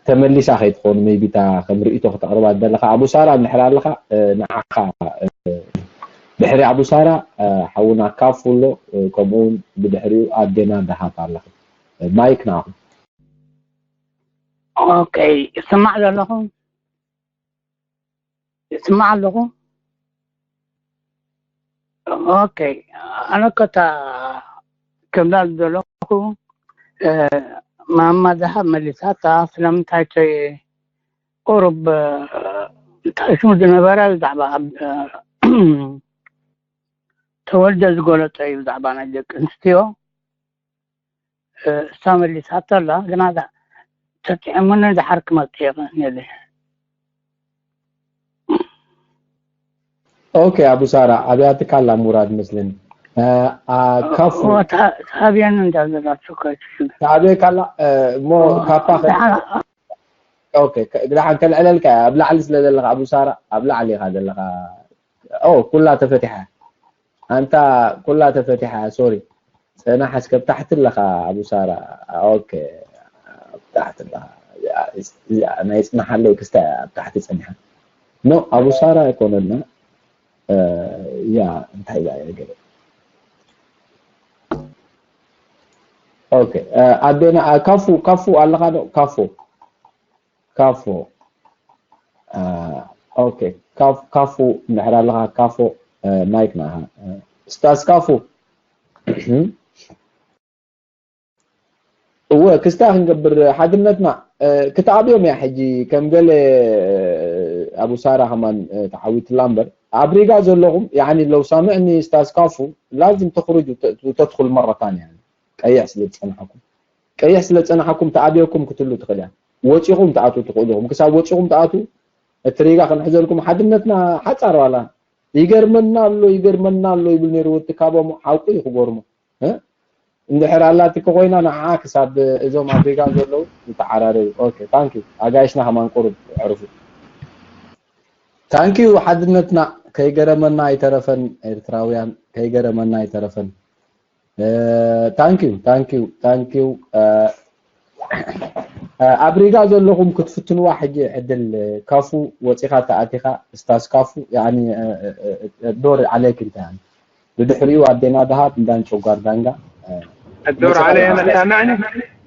ተመሊሳ ከይትኾኑ maybe እታ ከም ርእይቶ ክተቕርባ ዘለኻ ኣቡ ሳራ እንድሕር ኣለኻ ንዓኻ ድሕሪ ኣቡ ሳራ ሓውና ካፉ ኣሎ ከምኡ እውን ብድሕሪኡ ኣዴና ደሃብ ኣለኻ ማይክ ንዓኹም ኦኬ ይስማዕ ዘለኹ ይስማዕ ኣለኹ ኦኬ ኣነ ከታ ክብላ ዘለኹ ማማ ደሃብ መሊሳታ ስለምንታይ ቁሩብ እንታይ ሽሙ ዝነበረ ብዛዕባ ተወልደ ዝገለጸ እዩ ብዛዕባ ናይ ደቂ ኣንስትዮ እሳ መሊሳቶ ኣላ ግና ተጥዕሙኒ ድሓር ክመጽእ ይኽእል ኦኬ ኣቡ ሳራ ኣብያትካ ኣላ ሙራድ መስለኒ ካፉ ሳብየን እንዳዘላቸው ሳብየ ካላ እሞ ካፓ ኦኬ ግዳሓን ከልዕለልካ ኣብ ላዕሊ ስለ ዘለካ ኣቡ ሳራ ኣብ ላዕሊ ኢኻ ዘለካ ኦ ኩላ ተፈቲሓ ኣንታ ኩላ ተፈቲሓ ሶሪ ጽናሕ እስከ ኣብ ታሕቲ ኣለኻ ኣቡ ሳራ ኦኬ ኣብ ታሕቲ ኣለኻ ናይ ጽናሓለይ ክስታ ኣብ ታሕቲ ጸኒሓ ኖ ኣቡ ሳራ ኣይኮነና ያ እንታይ ያ ገለ ኦኬ ኣዴና ካፉ ካፉ ኣለኻ ዶ ካፉ ካፎ ኦኬ ካፉ እንድሕር ኣለኻ ካፎ ማይክ ናኻ ስታስ ካፉ እወ ክስታ ክንገብር ሓድነትና ክትኣብዮም እያ ሕጂ ከም ገለ ኣቡ ሳራ ከማን ተዓዊትላ እምበር ኣብ ሪጋ ዘለኹም ያኒ ለው ሳምዕኒ ስታስ ካፉ ላዝም ተኽርጁ ተትኹል መረታን ያኒ ቀይሕ ስለ ዝጸንሓኩም ቀይሕ ስለ ዝጸንሓኩም ተኣብየኩም ክትሉ ትኽእል እያ ወጺኹም ትኣትዉ ትኽእሉ ኢኹም ክሳብ ወጺኹም ትኣትዉ እቲ ሪጋ ክንሕዘልኩም ሓድነትና ሓጻር ዋላ ይገርመና ኣሎ ይገርመና ኣሎ ይብል ነይሩ ወዲ ካቦም ሓውቁ እዩ ክጎርሞ እንድሕር ኣላትኪ ኮይና ንዓ ክሳብ እዞም ኣብ ሪጋ ዘለዉ ይተዓራረዩ ኦኬ ታንኪ ኣጋይሽና ከማን ቁሩብ ዕርፉ ታንኪዩ ሓድነትና ከይገረመና ኣይተረፈን ኤርትራውያን ከይገረመና ኣይተረፈን ታንኪዩ ታንኪዩ ታንኪዩ ኣብ ሪጋ ዘለኹም ክትፍትንዋ ሕጂ ዕድል ካፉ ወፂኻ ተኣቲኻ ስታስ ካፉ ዶር ዓለይክ እንተ ብድሕሪኡ ኣዴና ደሃብ እንዳን ጨጓር ዳንጋ الدور علي انا سامعني؟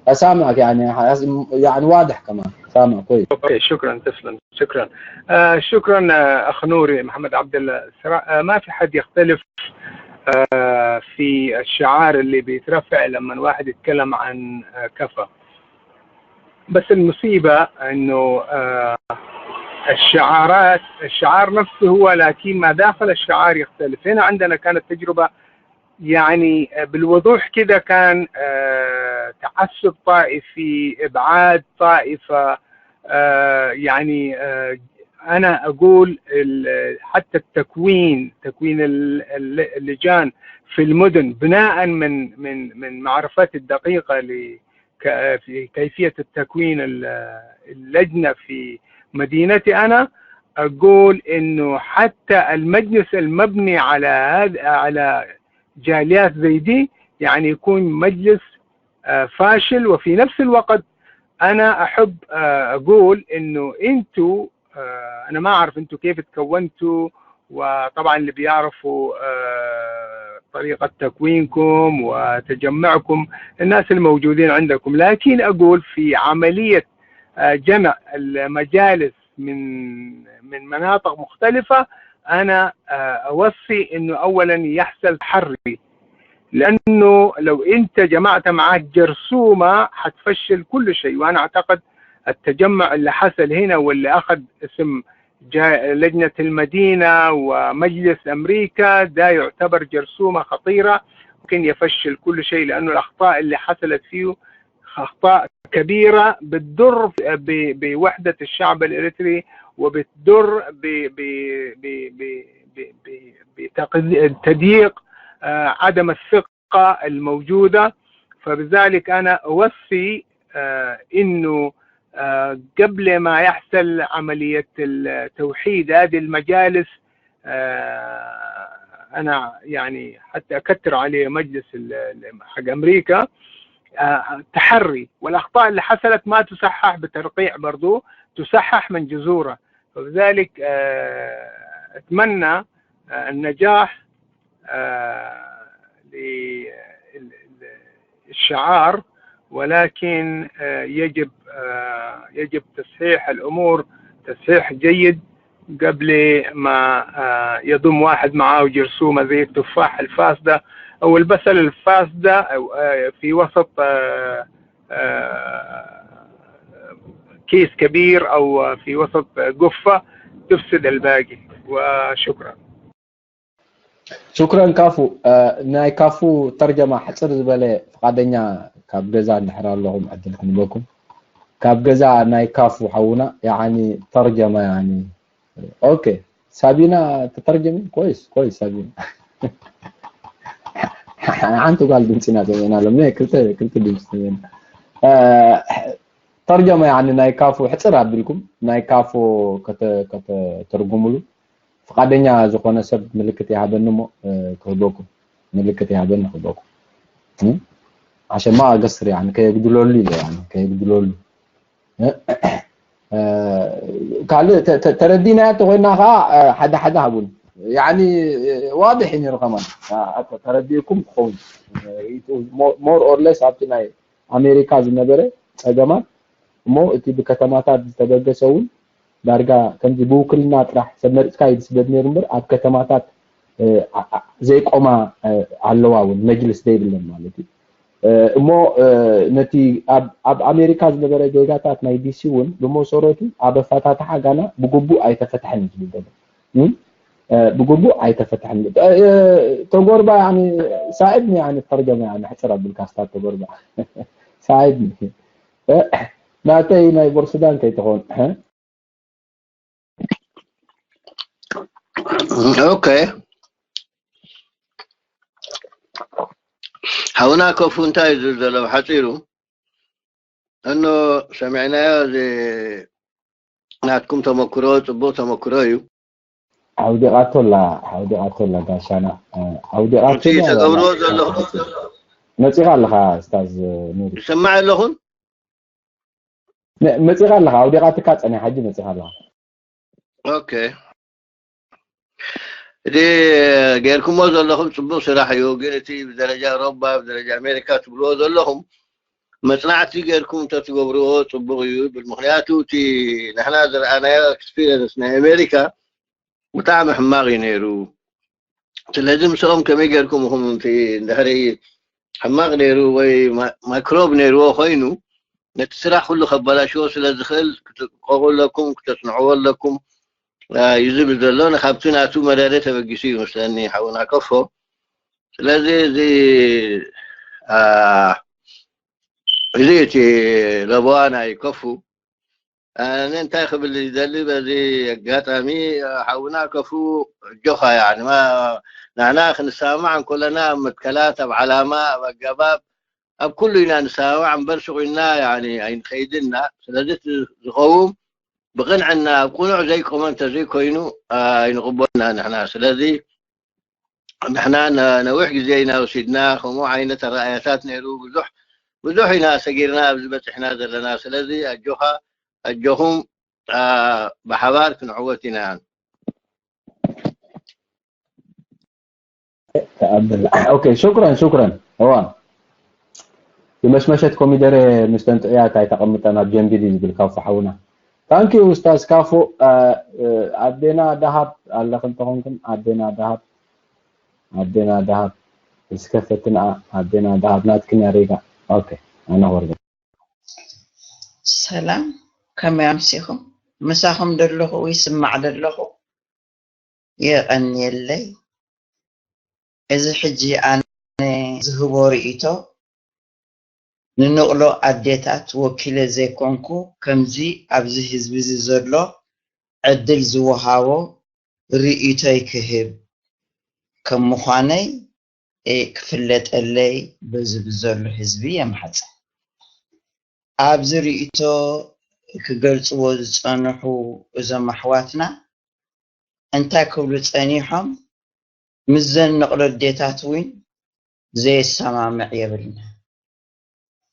اسامعك يعني يعني واضح كمان سامع كويس اوكي شكرا تسلم شكرا آه شكرا آه، اخ نوري محمد عبد الله آه ما في حد يختلف آه في الشعار اللي بيترفع لما واحد يتكلم عن آه كفى بس المصيبة انه آه الشعارات الشعار نفسه هو لكن ما داخل الشعار يختلف هنا عندنا كانت تجربة يعني بالوضوح كده كان آه، تعسب طائفي ابعاد طائفه آه، يعني آه، انا اقول حتى التكوين تكوين اللجان في المدن بناء من من من معرفتي الدقيقه لكيفيه التكوين اللجنه في مدينتي انا اقول انه حتى المجلس المبني على هذا على جاليات زي دي يعني يكون مجلس فاشل وفي نفس الوقت انا احب اقول انه انتوا انا ما اعرف انتوا كيف تكونتوا وطبعا اللي بيعرفوا طريقة تكوينكم وتجمعكم الناس الموجودين عندكم لكن اقول في عملية جمع المجالس من من مناطق مختلفة انا اوصي انه اولا يحصل تحري لانه لو انت جمعت معاك جرثومه حتفشل كل شيء وانا اعتقد التجمع اللي حصل هنا واللي اخذ اسم لجنه المدينه ومجلس امريكا ده يعتبر جرثومه خطيره ممكن يفشل كل شيء لانه الاخطاء اللي حصلت فيه اخطاء كبيره بتضر بوحده الشعب الاريتري وبتضر بتضييق عدم الثقه الموجوده فبذلك انا اوصي انه قبل ما يحصل عمليه التوحيد هذه المجالس انا يعني حتى اكثر عليه مجلس حق امريكا آه، تحري، والأخطاء اللي حصلت ما تصحح بترقيع، برضو تصحح من جذورها. فلذلك، آه، أتمنى، آه، النجاح، آه، لل-، ال-، الشعار، ولكن، آه، يجب، آه، يجب تصحيح الأمور تصحيح جيد قبل ما، آه، يضم واحد معاه جرثومة زي التفاح الفاسدة أو البصل الفاسدة، أو، آه، في وسط، آه، آه، كيس كبير أو في وسط قفة تفسد الباقي. وشكرا. شكرا كافو. آه، ናይ ካፉ ተርጀማ ሕፅር ዝበለ ፍቃደኛ ካብ ገዛ እንድሕር ኣለኹም ዕድል ክንበኩም። ካብ ገዛ ናይ ካፉ ሓውና ያኒ ተርጀማ ያኒ። ኦኬ ሳቢና ተተርጀሚ ኮይስ ኮይስ ሳቢና ሓንቲ ጓል ድምፂ ኢና ሰሚዕና ሎም ክልተ ክልተ ድምፂ ሰሚዕና። ተርጀማ ያኒ ናይ ካፉ ሕፅር ኣቢልኩም ናይ ካፉ ከተተርጉምሉ ፍቃደኛ ዝኾነ ሰብ ምልክት ይሃበኒ እሞ ክህበኩም ምልክት ይሃበኒ ክህበኩም። ዓሸማ ገስር ያኒ ከየግድለሉ ኢለ ያኒ ከየግድለሉ። ካልእ ተረዲናዮ ተኮይና ከዓ ሓደ ሓደ ሃቡን ያኒ ዋድሕ እዩ ነይሩ ከማን ተረዲእኩም ክኸውን more or less ኣብቲ ናይ ኣሜሪካ ዝነበረ ፀገማት እሞ እቲ ብከተማታት ዝተበገሰ እውን ዳርጋ ከምዚ ብውክልና ጥራሕ ሰብ መሪፅካ እዩ ዝስደድ ነይሩ እምበር ኣብ ከተማታት ዘይቆማ ኣለዋ እውን መጅልስ ዘይብለን ማለት እዩ። እሞ ነቲ ኣብ ኣሜሪካ ዝነበረ ዜጋታት ናይ ዲሲ እውን ብመሰረቱ ኣብ ኣፈታትሓ ጋና ብግቡእ ኣይተፈትሐን እዩ ዝብል ዘሎ። ብግቡእ ኣይተፈትሐን። ተጎርባ ሳዕድኒ ተርጀማ ሕፅር ኣቢልካ ስታ ተጎርባ ሳዕድኒ ናተይ ናይ ቦርሱዳን ከይትኾን ኦኬ ሓውና ከፉ እንታይ እዩ ዝብል ዘሎ ብሓፂሩ እኖ ሰሚዕናዮ እዚ ናትኩም ተመክሮ ፅቡቅ ተመክሮ እዩ ኣውዲቓቶላ ኣውዲቓቶላ ጋሻና ኣውዲቓቶ ተገብርዎ ዘለኹም መፂኻ ኣለኻ ስታዝ ኑሪ ይሰማዕ ኣለኹም መፂኻ ኣለኻ ኣውዲቓትካ ፀኒሓ ሕጂ መፂኻ ኣለኻ ኦኬ እቲ ጌርኩሞ ዘለኹም ፅቡቅ ስራሕ እዩ ግን እቲ ብደረጃ ኤሮባ ብደረጃ ኣሜሪካ ትብልዎ ዘለኹም መፅናዕቲ ጌርኩም እንተትገብርዎ ፅቡቅ እዩ ይብል ምክንያቱ እቲ ንሕና ዝረኣናዮ experience ናይ ኣሜሪካ ብጣዕሚ ሕማቅ እዩ ነይሩ ስለዚ ምስኦም ከመይ ጌርኩም ኢኹም እቲ እንድሕሪ ሕማቅ ነይሩ ወይ ማይክሮብ ነይርዎ ኮይኑ ነቲ ስራሕ ኩሉ ከበላሽዎ ስለ ዝኽእል ክትጥቀቁ ኣለኩም ክተፅንዕዎ ኣለኩም እዩ ዝብል ዘሎ ካብቲ ናቱ መደረ ተበጊሱ እዩ መስለኒ ሓውና ከፎ ስለዚ እዚ እዚ እቲ ለበዋ ናይ ከፉ ኣነ እንታይ ክብል ይደሊ በዚ ኣጋጣሚ ሓውና ከፉ ጆኻ ያኒ ንሕና ክንሰማማዕ እንከለና ኣብ መትከላት ኣብ ዓላማ ኣብ ኣገባብ ኣብ ኩሉ ኢና ንሰማማዕ እምበር ስቑ ኢልና ኣይንኸይድና ስለዚ ዝኸውን ብቕንዕና ኣብ ቁኑዕ ዘይቆመ እንተዘይኮይኑ ኣይንቕበልና ንሕና ስለዚ ንሕና ነዊሕ ግዜ ኢና ወሲድና ከምኡ ዓይነት ኣረኣያታት ነይሩ ብዙሕ ብዙሕ ኢና ሰጊርና ኣብዚ በፂሕና ዘለና ስለዚ ኣጆኻ ኣጆኹም ብሓባር ክንዕወት ኢና ተኣብል ኦኬ ሹክረን ሹክረን እዋ የመሽመሸት ኮሚደረ ምስ ተንጥዕያ እንታይ ተቐምጠን ኣብ ጀንቢል እዩ ዝብል ካፎ ሓውና ታንኪ ኡስታዝ ካፎ ኣዴና ዳሃብ ኣለኽን ተኾንክን ኣዴና ዳሃብ ኣዴና ዳሃብ እስከ ፈትንኣ ኣዴና ዳሃብ ናትክን ያሬጋ ኦኬ ኣነ ወርደ ሰላም ከመይ ኣምሲኹም ምሳኹም ደለኹ ይስማዕ ደለኹ የቐንየለይ። እዚ ሕጂ ኣነ ዝህቦ ርእይቶ ንንቕሎ ኣዴታት ወኪለ ዘይኮንኩ ከምዚ ኣብዚ ህዝቢ እዚ ዘሎ ዕድል ዝወሃቦ ርእይቶይ ክህብ ከም ምዃነይ ክፍለጠለይ በዚ ብዘሎ ህዝቢ የምሓጽን። ኣብዚ ርእይቶ ክገልጽዎ ዝጸንሑ እዞም ኣሕዋትና እንታይ ክብሉ ጸኒሖም ምስዘን ንቕሎ ኣዴታት እውን ዘየሰማምዕ የብልና።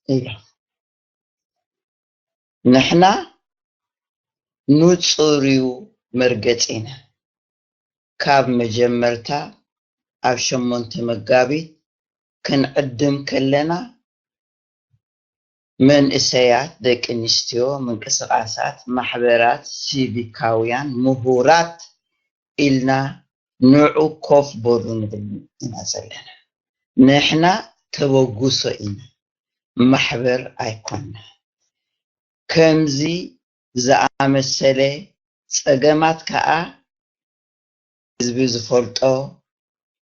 ኢሎም። ንሕና ንጹር እዩ መርገጺና። ካብ መጀመርታ ኣብ ሸሞንተ መጋቢት ክንዕድም ከለና መንእሰያት፣ ደቂ ኣንስትዮ፣ ምንቅስቓሳት፣ ማሕበራት፣ ሲቪካውያን፣ ምሁራት ኢልና ንዑ ኮፍ በሉ ንብል ኢና ዘለና። ንሕና ተበግሶ ኢና፣ ማሕበር ኣይኮንና። ከምዚ ዝኣመሰለ ጸገማት ከኣ ህዝቢ ዝፈልጦ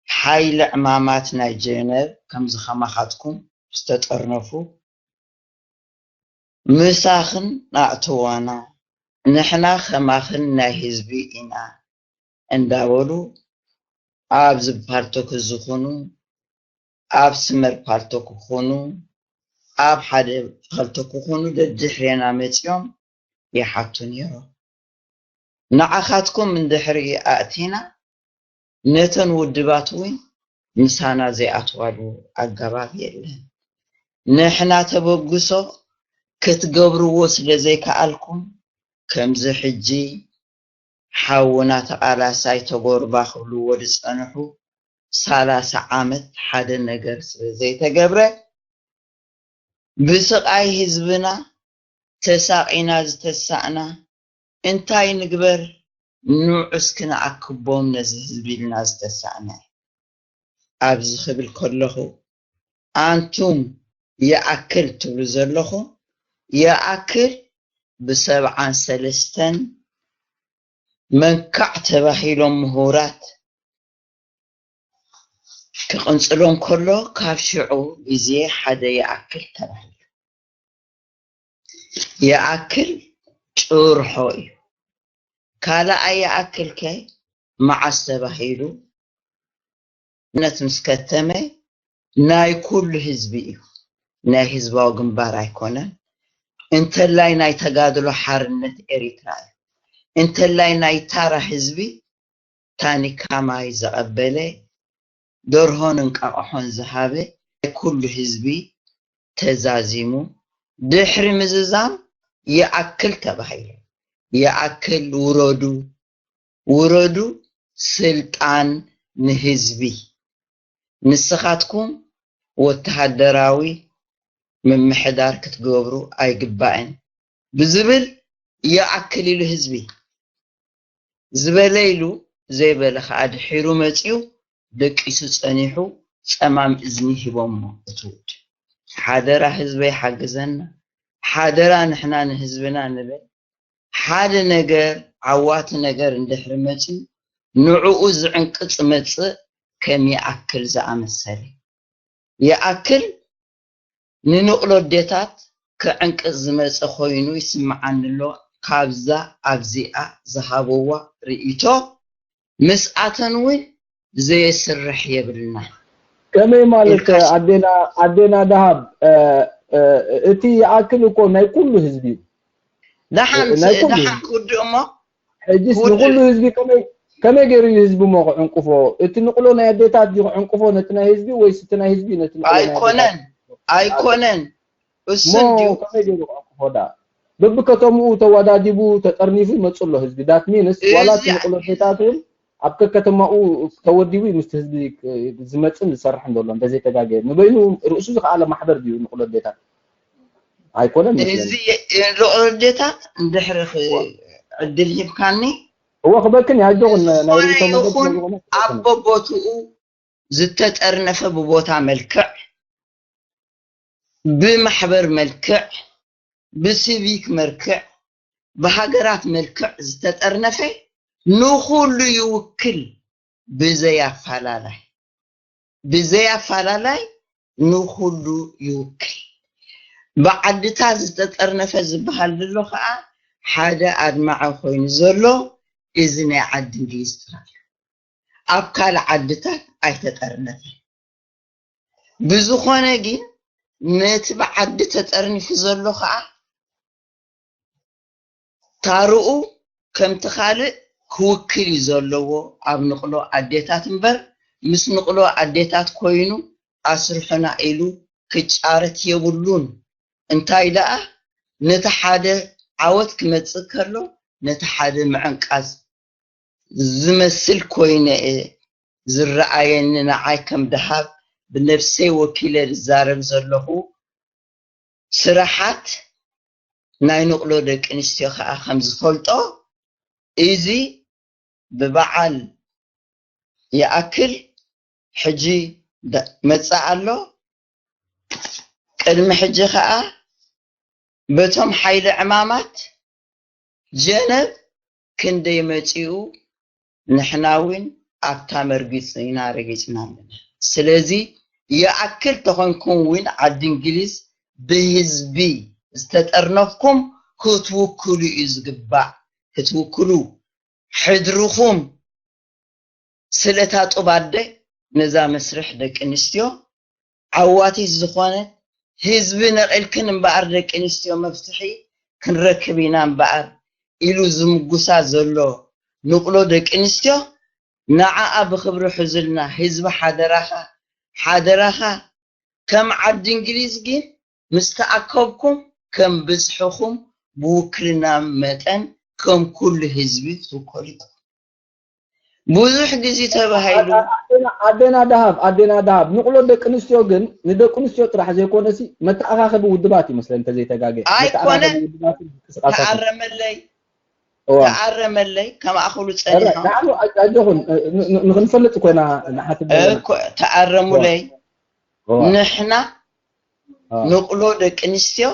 ሓይሊ ዕማማት ናይ ጀነቭ ከምዚ ከማኻትኩም ዝተጠርነፉ ምሳኽን ኣእትዋና፣ ንሕና ከማኽን ናይ ህዝቢ ኢና እንዳበሉ ኣብዚ ፓልቶክ እዚ ኹኑ፣ ኣብ ስመር ፓልቶክ ኹኑ፣ ኣብ ሓደ ፓልቶክ ኹኑ ደድሕሬና መጺኦም ይሓቱ ነይሮም። ንዓኻትኩም እንድሕሪ ኣእቲና ነተን ውድባት እውን ምሳና ዘይኣትዋሉ ኣገባብ የለን። ንሕና ተበግሶ ክትገብርዎ ስለ ዘይከኣልኩም ከምዚ ሕጂ ሓውና ተቓላሳይ ተጎርባ ክብልዎ ዝጸንሑ ሰላሳ ዓመት ሓደ ነገር ስለ ዘይተገብረ ብስቓይ ህዝብና ተሳቒና ዝተሳእና እንታይ ንግበር ንዑ እስኪ ንኣክቦም ነዚ ህዝቢ ኢልና ዝተሳእና ኣብዚ ክብል ከለኹ ኣንቱም ይኣክል ትብሉ ዘለኹም ይኣክል ብሰብዓን ሰለስተን መንካዕ ተባሂሎም ምሁራት ክቕንጽሎም ከሎ ካብ ሽዑ ግዜ ሓደ ይኣክል ተባሂሉ። ይኣክል ጭርሖ እዩ። ካልኣይ ይኣክል ከ መዓስ ተባሂሉ? ነት ምስ ከተመ ናይ ኩሉ ህዝቢ እዩ። ናይ ህዝባዊ ግንባር ኣይኮነን። እንተላይ ናይ ተጋድሎ ሓርነት ኤሪትራ እዩ። እንተላይ ናይ ታራ ህዝቢ ታኒካ ማይ ዘቐበለ፣ ደርሆን እንቃቕሖን ዝሃበ ናይ ኩሉ ህዝቢ ተዛዚሙ ድሕሪ ምዝዛም ይኣክል ተባሂሉ። ይኣክል ውረዱ፣ ውረዱ ስልጣን ንህዝቢ። ንስኻትኩም ወተሃደራዊ ምምሕዳር ክትገብሩ ኣይግባእን ብዝብል ይኣክል ኢሉ ህዝቢ ዝበለ ኢሉ ዘይበለ ከዓ ድሒሩ መፂኡ ደቂሱ ፀኒሑ ፀማም እዝኒ ሂቦሞ እቲ ውድ ሓደራ ህዝበይ ሓግዘና ሓደራ ንሕና ንህዝብና ንበል ሓደ ነገር ዓዋቲ ነገር እንድሕሪ መፂኡ ንዕኡ ዝዕንቅፅ መፅእ ከም ይኣክል ዝኣመሰለ ይኣክል ንንቕሎ ኣዴታት ክዕንቅፅ ዝመፀ ኮይኑ ይስምዓኒ ኣሎ። ካብዛ ኣብዚኣ ዝሃበዋ ርእይቶ ምስኣተን እውን ዘየስርሕ የብልና። ከመይ ማለት ኢልካ ኣዴና ኣዴና ደሃብ እ፣ እ፣ እቲ ይኣክል እኮ ናይ ኩሉ ህዝቢ እዩ። ደሓን ናይ ኩሉ ደሓን ህዝቢ። ክውድእ እሞ ሕጂስ ክውድእ። ንኩሉ ህዝቢ ከመይ ከመይ ገይሩ እዩ ህዝቢ እሞ ክዕንቅፎ? እቲ ንቕሎ ናይ ኣዴታት ድዩ ክዕንቅፎ ነቲ ናይ ህዝቢ ወይስ እቲ ናይ ህዝቢ ነቲ ንቕሎ ናይ ኣዴታት? ኣይኮነን ኣይኮነን እሱ እሞ እንድዩ ከመይ ገይሩ ክዕንቅፎ ዳ? በብከተምኡ ተወዳዲቡ ተጠርኒፉ ይመጽእ ኣሎ ህዝቢ። ዳት ሚንስ ዋላ እቲ እዚ ንቕሎ ኣዴታት እውን ኣብ ከከተማኡ ተወዲቡ እዩ ምስቲ ህዝቢ ዝመጽእን ዝሰርሕን ዘሎ እንተዘይተጋገየ። ንበይኑ ርእሱ ዝኸኣለ ማሕበር ድዩ ንቕሎ ኣዴታት? ኣይኮነን እዚ መስለኒ። ንቕሎ ኣዴታት እንድሕሪ ክ- ዕድል ሂብካኒ እወ ክበክን ኣጆኹን ናይ ዝኾነ ርእይቶ መድረክ ይኹን ስለዝኾነ ኣብ በቦትኡ ዝተጠርነፈ ብቦታ መልክዕ ብማሕበር መልክዕ ብሲቪክ መልክዕ ብሃገራት መልክዕ ዝተጠርነፈ ንኹሉ ይውክል ብዘይ ኣፋላላይ ብዘይ ኣፋላላይ ንኹሉ ይውክል። ብዓድታት ዝተጠርነፈ ዝበሃል ዘሎ ከዓ ሓደ ኣድማዒ ኮይኑ ዘሎ እዚ ናይ ዓዲ እንግሊዝ ጥራሕ እዩ። ኣብ ካልእ ዓድታት ኣይተጠርነፈን። ብዝኾነ ግን ነቲ ብዓዲ ተጠርኒፉ ዘሎ ከዓ ታርኡ ከምቲ ካልእ ክውክል እዩ ዘለዎ ኣብ ንቕሎ ኣዴታት እምበር ምስ ንቕሎ ኣዴታት ኮይኑ ኣስርሑና ኢሉ ክጫረት የብሉን እንታይ ደኣ፣ ነቲ ሓደ ዓወት ክመጽእ ከሎ ነቲ ሓደ ምዕንቃጽ ዝመስል ኮይነ እየ ዝረኣየኒ። ንዓይ ከም ደሃብ ብነብሰይ ወኪለ ዝዛረብ ዘለኹ ስራሓት ናይ ንቕሎ ደቂ ኣንስትዮ ከዓ ከም ዝፈልጦ፣ እዚ ብበዓል ይኣክል ሕጂ ደ- መጽእ ኣሎ። ቅድሚ ሕጂ ከዓ በቶም ሓይሊ ዕማማት ጀነብ ክንደይ መጺኡ፣ ንሕና እውን ኣብታ መርጊጽ ኢና ረጊጽና ኣለና። ስለዚ ይኣክል ተኾንኩም እውን ዓዲ እንግሊዝ ብህዝቢ ዝተጠርነፍኩም ክትውክሉ እዩ ዝግባእ። ክትውክሉ፣ ሕድርኹም ስለ እታ ጡብ ኣደ ነዛ መስርሕ ደቂ ኣንስትዮ ዓዋቲት ዝኾነ ህዝቢ ነቒልክን እምበኣር ደቂ ኣንስትዮ መፍትሒ ክንረክብ ኢና እምበኣር ኢሉ ዝምጉሳ ዘሎ ንቕሎ ደቂ ኣንስትዮ ንዓኣ ብኽብሪ ሕዙልና። ህዝቢ ሓደራኻ፣ ሓደራኻ ከም ዓዲ እንግሊዝ ግን ምስ ተኣከብኩም ከም ብዝሕኹም ብውክልና መጠን ከም ኩሉ ህዝቢ ትውከሉ ኢኹም። ብዙሕ ግዜ ተባሂሉ። ኣዴና ኣዴና ደሃብ ኣዴና ደሃብ ንቕሎ ደቂ ኣንስትዮ ግን ንደቂ ኣንስትዮ ጥራሕ ዘይኮነሲ መተኣኻኸቢ ውድባት ይመስለኒ እንተዘይተጋገ። ኣይኮነን። መተኣኻኸቢ ውድባት ምንቅስቃሳት። ተኣረመለይ እዋ። ተኣረመለይ ከማእኽሉ ጸኒሖም። ንዓሉ ኣጆኹን ንኽንፈልጥ ኮይና ንሓት እኮ ተኣረሙለይ። እዋ። ንሕና ንቕሎ ደቂ ኣንስትዮ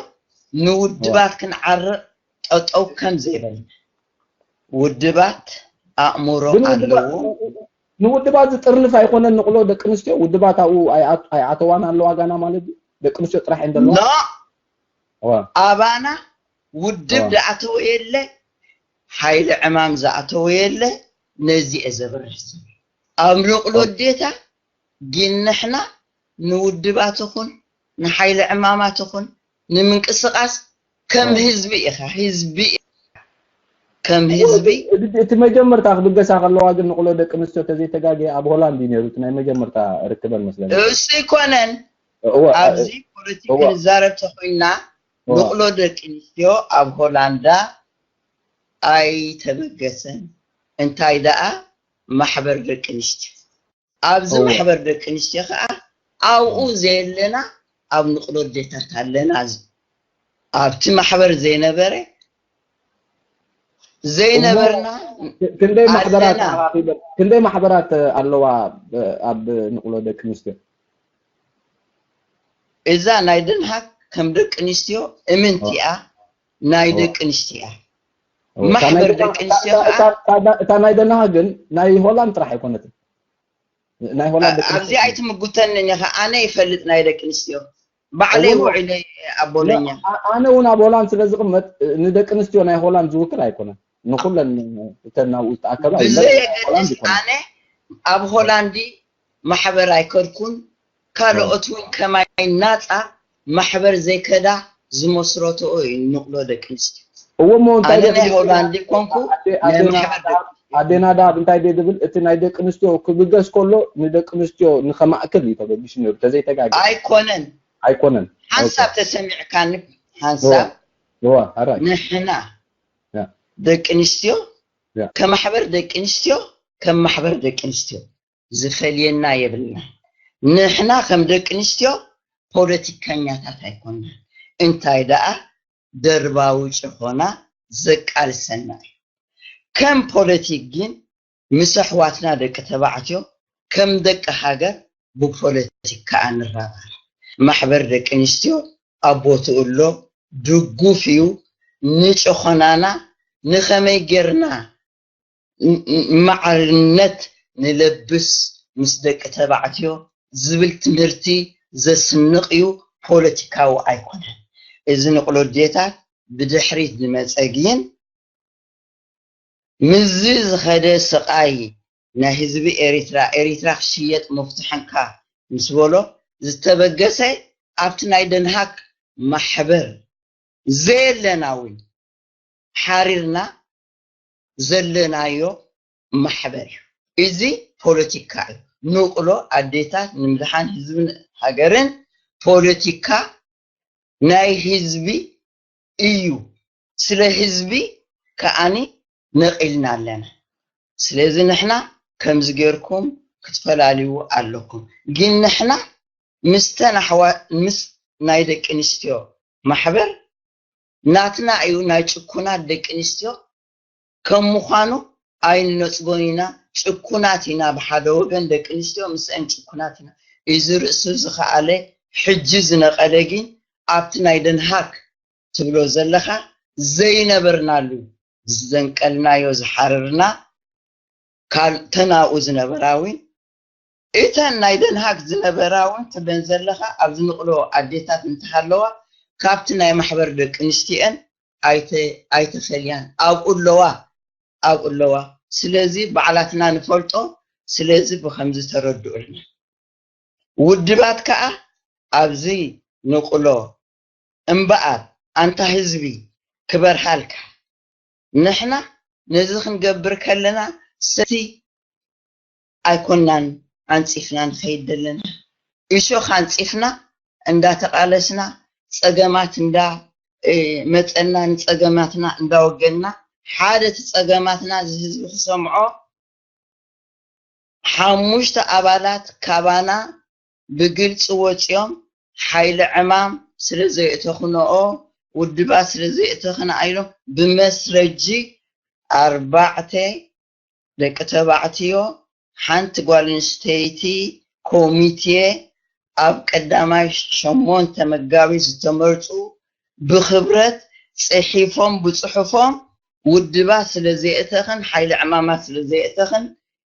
ንውድባት ክንዓርቕ ጠጠው ከም ዘይበልና ውድባት ኣእምሮ ኣለዎ። ንውድባት ዝጥርንፍ ኣይኮነን ንቕሎ ደቂ ኣንስትዮ ውድባት ኣብኡ ኣይኣተዋን ኣለዋ ጋና ማለት እዩ። ደቂ ኣንስትዮ ጥራሕ እየን ዘለዋ። ኣባና ውድብ ዝኣተወ የለ፣ ሓይሊ ዕማም ዝኣተወ የለ። ነዚ እየ ዘብርህ። ኣብ ንቕሎ ኣዴታት ግን ንሕና ንውድባት ይኹን ንሓይሊ ዕማማት ይኹን ንምንቅስቓስ ከም ህዝቢ ኢኻ፣ ህዝቢ ኢኻ። ከም ህዝቢ እቲ መጀመርታ ክብገሳ ከለዋ ግን ንቕሎ ደቂ ኣንስትዮ ተዘይተጋገየ ኣብ ሆላንድ እዩ ነይሩ እቲ ናይ መጀመርታ ርክበን መስለኒ። እሱ ኣይኮነን። ኣብዚ ፖለቲክ ክንዛረብ ተኾይንና ንቕሎ ደቂ ኣንስትዮ ኣብ ሆላንዳ ኣይተበገሰን። እንታይ ደኣ ማሕበር ደቂ ኣንስትዮ ኣብዚ ማሕበር ደቂ ኣንስትዮ ከዓ ኣብኡ ዘየለና ኣብ ንቕሎ ኣዴታት ኣለና። ኣብቲ ማሕበር ዘይነበረ ዘይነበርና ክንደይ ማሕበራት ኣለዋ ኣብ ንቕሎ ደቂ ኣንስትዮ? እዛ ናይ ደንሃክ ከም ደቂ ኣንስትዮ እምንቲኣ ናይ ደቂ ኣንስትዮ እያ። ማሕበር ደቂ ኣንስትዮ ከዓ እታ ናይ ደንሃክ ግን ናይ ሆላንድ ጥራሕ ኣይኮነትን። ናይ ሆላንድ ደቂ ኣብዚ ኣይትምጉተንን ኢኻ። ኣነ ይፈልጥ ናይ ደቂ ኣንስትዮ ባዕለይ ውዒለ ኣብ ቦሎኛ። ኣነ እውን ኣብ ሆላንድ ስለ ዝቕመጥ ንደቂ ኣንስትዮ ናይ ሆላንድ ዝውክል ኣይኮነን። ንኩለን እተን ናብኡ ዝተኣከባ ብዘየገድስ ኣነ ኣብ ሆላንዲ ማሕበር ኣይከድኩን። ካልኦት እውን ከማይ ናፃ ማሕበር ዘይከዳ ዝመስረትኦ እዩ ንቕሎ ደቂ ኣንስትዮ። እዎ እሞ እንታይ ኣነ ናይ ሆላንድ ኮንኩ ናይ ማሕበር ደቂ ኣንስትዮ። ኣዴና ዳብ እንታይ ድብል እቲ ናይ ደቂ ኣንስትዮ ክብገስ ከሎ ንደቂ ኣንስትዮ ንኸማእክል እዩ ተበጊሱ ነይሩ ተዘይተጋገ። ኣይኮነን ኣይኮነን። ሓንሳብ ተሰሚዕካኒ ሓንሳብ እዋ ሓራይ ንሕና ደቂ ኣንስትዮ ከማሕበር ደቂ ኣንስትዮ ከም ማሕበር ደቂ ኣንስትዮ ዝፈልየና የብልና። ንሕና ከም ደቂ ኣንስትዮ ፖለቲከኛታት ኣይኮንና። እንታይ ደኣ ደርባዊ ጭኾና ዘቃልሰና እዩ። ከም ፖለቲክ ግን ምስ ኣሕዋትና ደቂ ተባዕትዮ ከም ደቂ ሃገር ብፖለቲካ ንራባር። ማሕበር ደቂ ኣንስትዮ ኣብ ቦትኡ ኣሎ፣ ድጉፍ እዩ። ንጭኾናና ንኸመይ ጌርና ማዕርነት ንለብስ ምስ ደቂ ተባዕትዮ ዝብል ትምህርቲ ዘስንቕ እዩ፣ ፖለቲካዊ ኣይኮነን። እዚ ንቕሎ ኣዴታት ብድሕሪት ዝመፀ ግን ምስዚ ዝኸደ ስቓይ ናይ ህዝቢ ኤሪትራ፣ ኤሪትራ ክሽየጥ መፍትሕንካ ምስ በሎ ዝተበገሰ ኣብቲ ናይ ደንሃክ ማሕበር ዘየለና እውን ሓሪርና ዘለናዮ ማሕበር እዩ። እዚ ፖለቲካ እዩ። ንቕሎ ኣዴታት ንምድሓን ህዝብን ሃገርን ፖለቲካ ናይ ህዝቢ እዩ። ስለ ህዝቢ ከኣኒ ነቒልና ኣለና። ስለዚ ንሕና ከምዚ ጌርኩም ክትፈላልዩ ኣለኩም። ግን ንሕና ምስተን ኣሕዋ-፣ ምስ ናይ ደቂ ኣንስትዮ ማሕበር ናትና እዩ፣ ናይ ጭኩናት ደቂ ኣንስትዮ ከም ምዃኑ ኣይንነጽጎን ኢና። ጭኩናት ኢና፣ ብሓደ ወገን ደቂ ኣንስትዮ ምስአን ጭኩናት ኢና። እዚ ርእሱ ዝኸኣለ ሕጂ ዝነቐለ ግን ኣብቲ ናይ ደንሃክ ትብሎ ዘለኻ ዘይነበርናሉ፣ ዘንቀልናዮ ዝሓረርና፣ ካል-፣ ተናኡ ዝነበራ እውን እተን ናይ ደንሃክ ዝነበራ እውን ትብለን ዘለኻ ኣብዚ ንቕሎ ኣዴታት እንተሃለዋ ካብቲ ናይ ማሕበር ደቂ ኣንስትዮን ኣይተ-፣ ኣይተፈልያን ኣብኡ ኣለዋ፣ ኣብኡ ኣለዋ። ስለዚ ባዕላትና ንፈልጦ። ስለዚ ብኸምዚ ተረድኡልና። ውድባት ከኣ ኣብዚ ንቕሎ እምበኣር ኣንታ ህዝቢ ክበርሃልካ፣ ንሕና ነዚ ክንገብር ከለና ሰቲ ኣይኮናን ኣንጺፍና ንኸይድ ዘለና። እሾኽ ኣንጺፍና እንዳተቓለስና፣ ጸገማት እንዳ፣ እ፣ መጸና፣ ንጸገማትና እንዳወገንና፣ ሓደ እቲ ጸገማትና እዚ ህዝቢ ክሰምዖ፣ ሓሙሽተ ኣባላት ካባና ብግልጺ ወጺኦም ሓይሊ ዕማም ስለ ዘየእተኽንኦ፣ ውድባት ስለ ዘየእተኽና ኢሎም ብመስረጂ ኣርባዕተ ደቂ ተባዕትዮ፣ ሓንቲ ጓል ኣንስተይቲ ኮሚቴ ኣብ ቀዳማይ ሸሞንተ መጋቢት ዝተመርጹ ብኽብረት ጽሒፎም ብጽሑፎም ውድባት ስለ ዘየእተኽን ሓይሊ ዕማማት ስለ ዘየእተኽን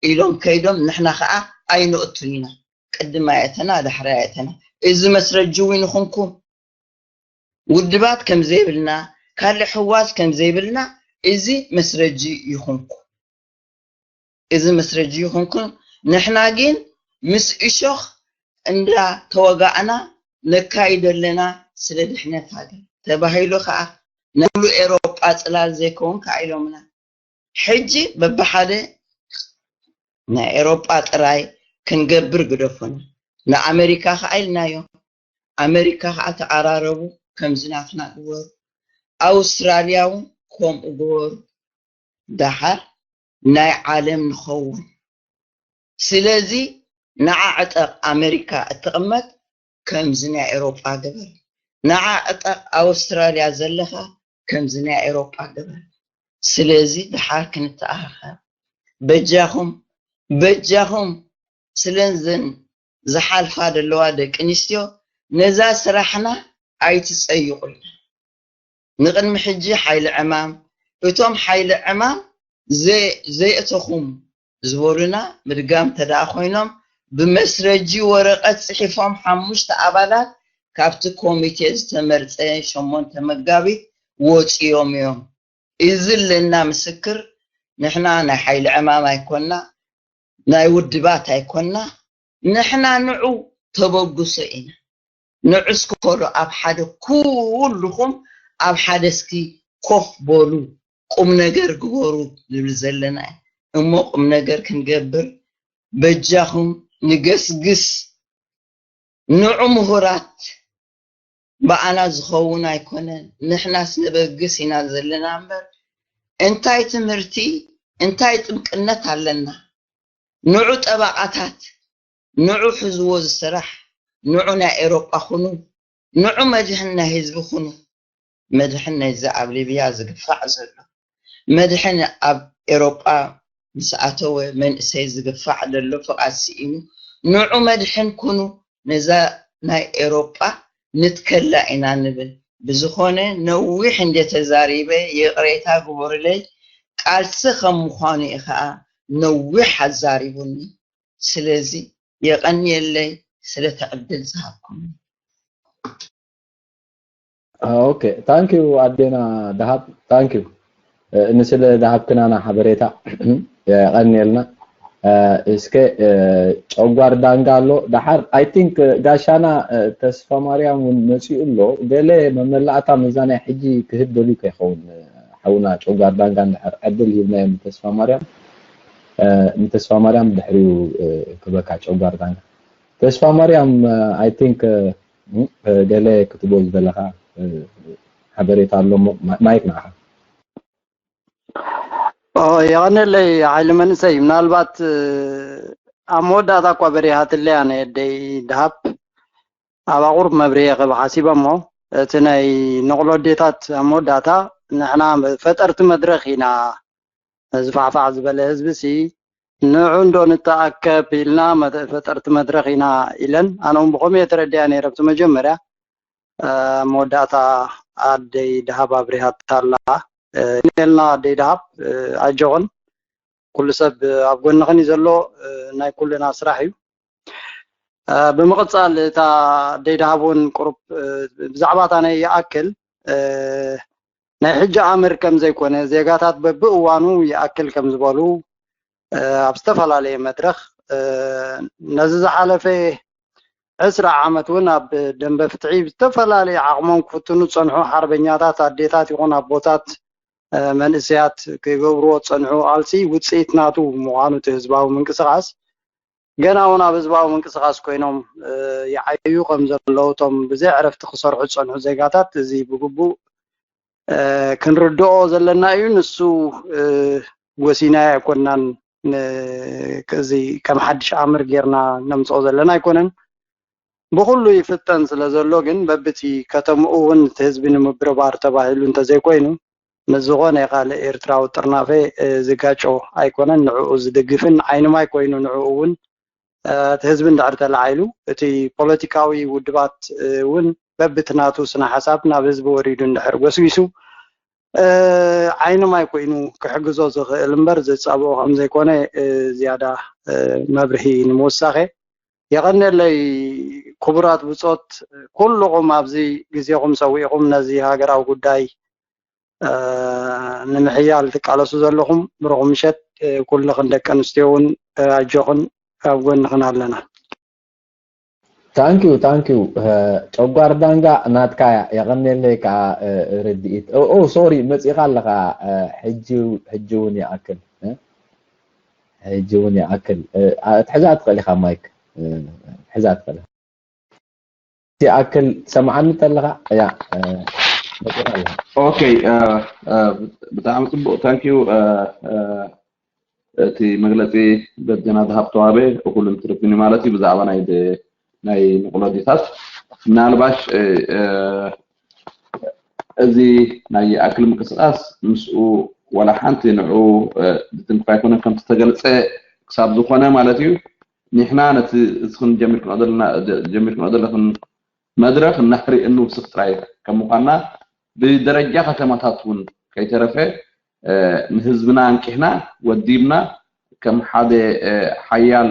ኢሎም ከይዶም ንሕና ኸዓ ኣይንእቱን ኢና። ቅድም ኣየእተና፣ ዳሕራይ ኣየእተና። እዚ መስረጂ እውን ይኹንኩም። ውድባት ከም ዘይብልና፣ ካልእ ሕዋስ ከም ዘይብልና እዚ መስረጂ ይኹንኩም። እዚ መስረጂ ይኹንኩም። ንሕና ግን ምስ እሾኽ እንዳተወጋእና ነካይዶ ኣለና ስለ ድሕነት ሃገር ተባሂሉ ኸዓ ናይ ሙሉእ ኤሮጳ ጽላል ዘይከውን ከኣ ኢሎምና። ሕጂ በብሓደ ናይ ኤሮጳ ጥራይ ክንገብር ግደፉና። ንኣመሪካ ኸዓ ኢልናዮ። ኣመሪካ ኸዓ ተዓራረቡ፣ ከምዚ ናትና ግበሩ። ኣውስትራልያ እውን ከምኡ ግበሩ። ደሓር ናይ ዓለም ንኸውን። ስለዚ ንዓ ዕጠቕ ኣመሪካ እትቕመጥ ከምዚ ናይ ኤሮጳ ግበር። ንዓ ዕጠቕ ኣውስትራልያ ዘለኻ ከምዚ ናይ ኤሮጳ ግበር። ስለዚ ደሓር ክንተኣኻኸብ በጃኹም፣ በጃኹም ስለዘን ዝሓልፋ ዘለዋ ደቂ ኣንስትዮ ነዛ ስራሕና ኣይትጸይቑልና። ንቕድሚ ሕጂ ሓይሊ ዕማም፣ እቶም ሓይሊ ዕማም ዘ-፣ ዘየእተኹም ዝበሉና ምድጋም ተደኣ ኮይኖም፣ ብመስረጂ ወረቐት ጽሒፎም ሓሙሽተ ኣባላት ካብቲ ኮሚቴ ዝተመርጸ ሸሞንተ መጋቢት ወጺኦም እዮም። እዚ ኣለና ምስክር፣ ንሕና ናይ ሓይሊ ዕማም ኣይኮና፣ ናይ ውድባት ኣይኮና፣ ንሕና ንዑ ተበግሶ ኢና። ንዑ እስኪ በሉ ኣብ ሓደ ኩልኹም ኣብ ሓደ እስኪ ኮፍ በሉ፣ ቁም ነገር ግበሩ ዝብል ዘለና እዩ። እሞ ቁም ነገር ክንገብር በጃኹም ንገስግስ። ንዑ ምሁራት ብኣና ዝኸውን ኣይኮነን፣ ንሕናስ ነበግስ ኢና ዘለና እምበር፣ እንታይ ትምህርቲ፣ እንታይ ጥብቅነት ኣለና? ንዑ ጠበቓታት፣ ንዑ ሕዝዎ ዝስራሕ፣ ንዑ ናይ ኤሮጳ ኩኑ፣ ንዑ መድሕን ናይ ህዝቢ ኩኑ። መድሕን ናይዚ ኣብ ሊብያ ዝግፋዕ ዘሎ፣ መድሕን ኣብ ኤሮጳ ምስ ኣተወ መንእሰይ ዝግፋዕ ዘሎ ፍቓድ ስኢኑ፣ ንዑ መድሕን ኩኑ፣ ነዛ ናይ ኤሮጳ ንትከላ ኢና ንብል። ብዝኾነ ነዊሕ እንደ ተዛሪበ ይቕሬታ ግበሩለይ። ቃልሲ ከም ምዃኑ እዩ ኸኣ ነዊሕ ኣዛሪቡኒ። ስለዚ የቐንየለይ ስለቲ ዕድል ዝሃብኩምኒ። ኦኬ፣ ታንክ ዩ ኣዴና ደሃብ፣ ታንክ ዩ ንስለ ደሃብክናና ሓበሬታ የቐንየልና። እስከ ጨጓር ዳንጋ ኣሎ ደሓር፣ ኣይ ቲንክ ጋሻና ተስፋ ማርያም እውን መፂኡ ኣሎ። ገለ መመላእታ መዛ ናይ ሕጂ ክህብ ደልዩ ከይኸውን ሓውና ጨጓር ዳንጋ እንድሕር ዕድል ሂብናዮ ንተስፋ ማርያም፣ ንተስፋ ማርያም ድሕሪኡ ክበካ ጨጓር ዳንጋ። ተስፋ ማርያም ኣይ ቲንክ ገለ ክትቦ ዝደለኻ ሓበሬታ ኣሎ እሞ ማይክ ንዓኻ። የቐነለይ ሓይሊ መንእሰይ። ምናልባት ኣብ መወዳእታ እኳ በሪሃትለያ ናይ ኣደይ ድሃብ ኣብ ኣቑሩብ መብርሂ ክህብ ሓሲበ እሞ፣ እቲ ናይ ንቕሎ ኣዴታት ኣብ መወዳእታ ንሕና ፈጠርቲ መድረኽ ኢና፣ ዝፋዕፋዕ ዝበለ ህዝቢ ሲ ንዑ እንዶ ንተኣከብ ኢልና ፈጠርቲ መድረኽ ኢና ኢለን። ኣነ እውን ብኸምኡ እየ ተረዲኣ ነይረ ኣብቲ መጀመርያ። መወዳእታ ኣደይ ደሃብ ኣብሪሃታ ኣላ። የቐንየልና ኣደይ ደሃብ፣ ኣጆኽን፣ ኩሉ ሰብ ኣብ ጎንኽን እዩ ዘሎ። ናይ ኩልና ስራሕ እዩ። ብምቕፃል እታ ኣደይ ደሃብ እውን ቁሩብ ብዛዕባ እታ ናይ ይኣክል ናይ ሕጂ ኣምር ከም ዘይኮነ፣ ዜጋታት በብእዋኑ ይኣክል ከም ዝበሉ ኣብ ዝተፈላለየ መድረኽ፣ ነዚ ዝሓለፈ ዕስራ ዓመት እውን ኣብ ደንበ ፍትሒ ብዝተፈላለየ ዓቕሞም ክፍትኑ ዝፀንሑ ሓርበኛታት ኣዴታት ይኹን ኣቦታት፣ መንእሰያት ክገብርዎ ዝፀንሑ ቃልሲ ውፅኢት ናቱ ምዃኑ እቲ ህዝባዊ ምንቅስቃስ ገና እውን ኣብ ህዝባዊ ምንቅስቃስ ኮይኖም ይዓዩ ከም ዘለዉ እቶም ብዘይ ዕረፍቲ ክሰርሑ ዝፀንሑ ዜጋታት እዚ ብግቡእ ክንርድኦ ዘለና እዩ። ንሱ ጎሲናዮ ኣይኮናን፣ እዚ ከም ሓድሽ ኣምር ጌርና ነምፅኦ ዘለና ኣይኮነን። ብኩሉ ይፍጠን ስለ ዘሎ ግን በብቲ ከተምኡ እውን እቲ ህዝቢ ንምብርባር ተባሂሉ እንተዘይኮይኑ ምስ ዝኾነ ካልእ ኤርትራዊ ጥርናፈ ዝጋጮ ኣይኮነን። ንዕኡ ዝድግፍን ዓይንማይ ኮይኑ ንዕኡ እውን እቲ ህዝቢ እንድሕር ተላዒሉ እቲ ፖለቲካዊ ውድባት እውን በብቲ ናቱ ስነ ሓሳብ ናብ ህዝቢ ወሪዱ እንድሕር ጎስጒሱ ዓይንማይ ኮይኑ ክሕግዞ ዝኽእል እምበር ዝፃብኦ ከም ዘይኮነ ዝያዳ መብርሂ ንምውሳኸ። የቐንየለይ ክቡራት ብጾት ኩልኹም ኣብዚ ግዜኹም ሰዊእኹም ነዚ ሃገራዊ ጉዳይ ንምሕያል ትቃለሱ ዘለኹም። ብሩኽ ምሸት ኩልኽን ደቂ ኣንስትዮ እውን ኣጆኽን ኣብ ጎንኽን ኣለና። ታንኪዩ ታንኪዩ። ጨጓር ዳንጋ ናትካያ። የቐንየለይ ከዓ ርድኢት። ኦ ሶሪ መፂኻ ኣለኻ። ሕጂ እውን ይኣክል ሕጂ እውን ይኣክል። ትሕዛ ትኽእል ኢኻ ማይክ ትሕዛ ትኽእል ኢኻ። ይኣክል ትሰምዓኒ ተለኻ ያ መፂኻ ኣለኻ። ኦኬ ብጣዕሚ ፅቡቅ ታንኪዩ። እቲ መግለፂ በጀና ዝሃብ ተዋህበ እኩልን ትርፍን ማለት እዩ ብዛዕባ ናይ ናይ ንቕሎ ኣዴታት ምናልባሽ እዚ ናይ ኣክል ምንቅስቃስ ምስኡ ዋላ ሓንቲ ንዑ ዝትንክፍ ኣይኮነን ከምቲ ተገልፀ ክሳብ ዝኾነ ማለት እዩ። ንሕና ነቲ እስኽን ጀሚርክንኦ ዘለና ጀሚርክንኦ ዘለኽን መድረኽ እናሕሪ እንውስኽ ጥራይ ከም ምዃንና ብደረጃ ከተማታት እውን ከይተረፈ ንህዝብና ኣንቂሕና ወዲብና ከም ሓደ ሓያል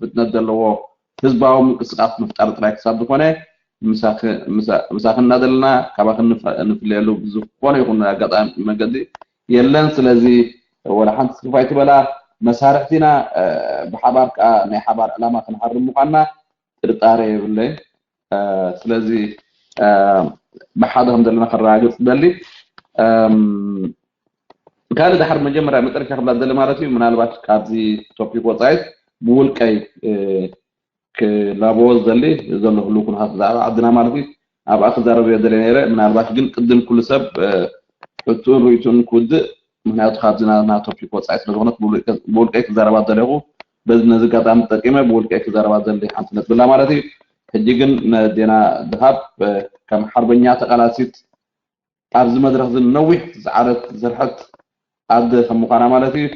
ፍጥነት ዘለዎ ህዝባዊ ምንቅስቃስ ምፍጣር ጥራይ ክሳብ ዝኾነ ምሳኺ እናደለና ካባኺ ንፍለየሉ ብዝኾነ ይኹን ኣጋጣሚ መገዲ የለን። ስለዚ ወላ ሓንቲ ስርፋ ኣይትበላ መሳርሕቲና ብሓባር ከዓ ናይ ሓባር ዕላማ ክንሃርም ምዃንና ጥርጣረ የብለይን። ስለዚ ብሓደ ከም ዘለና ከረጋግፅ ደሊ ካልእ ድሓር መጀመርያ መጠረሻ ክብላ ደሊ ማለት እዩ ምናልባት ካብዚ ቶፒክ ወፃኢት ብውልቀይ ክላበዎ ዝደሊ ዘሎ ህልው ኩነታት ብዛዕባ ዓድና ማለት እዩ ኣብኣ ክዛረብ እየ ደለ ነይረ ምናልባት ግን ቅድም ኩሉ ሰብ ሕቱን ርእቱን ክውድእ ምክንያቱ ካብዚ ናትና ቶፒክ ወፃኢ ስለዝኮነት ብውልቀይ ክዛረባ ደለኹ በዚ ነዚ ኣጋጣሚ ተጠቂመ ብውልቀይ ክዛረባ ደሊ ሓንቲ ነጥብላ ማለት እዩ ሕጂ ግን ነዴና ድሃብ ከም ሓርበኛ ተቃላሲት ኣብዚ መድረክ እዚ ነዊሕ ዝፀዓረት ዝሰርሐት ኣደ ከም ምኳና ማለት እዩ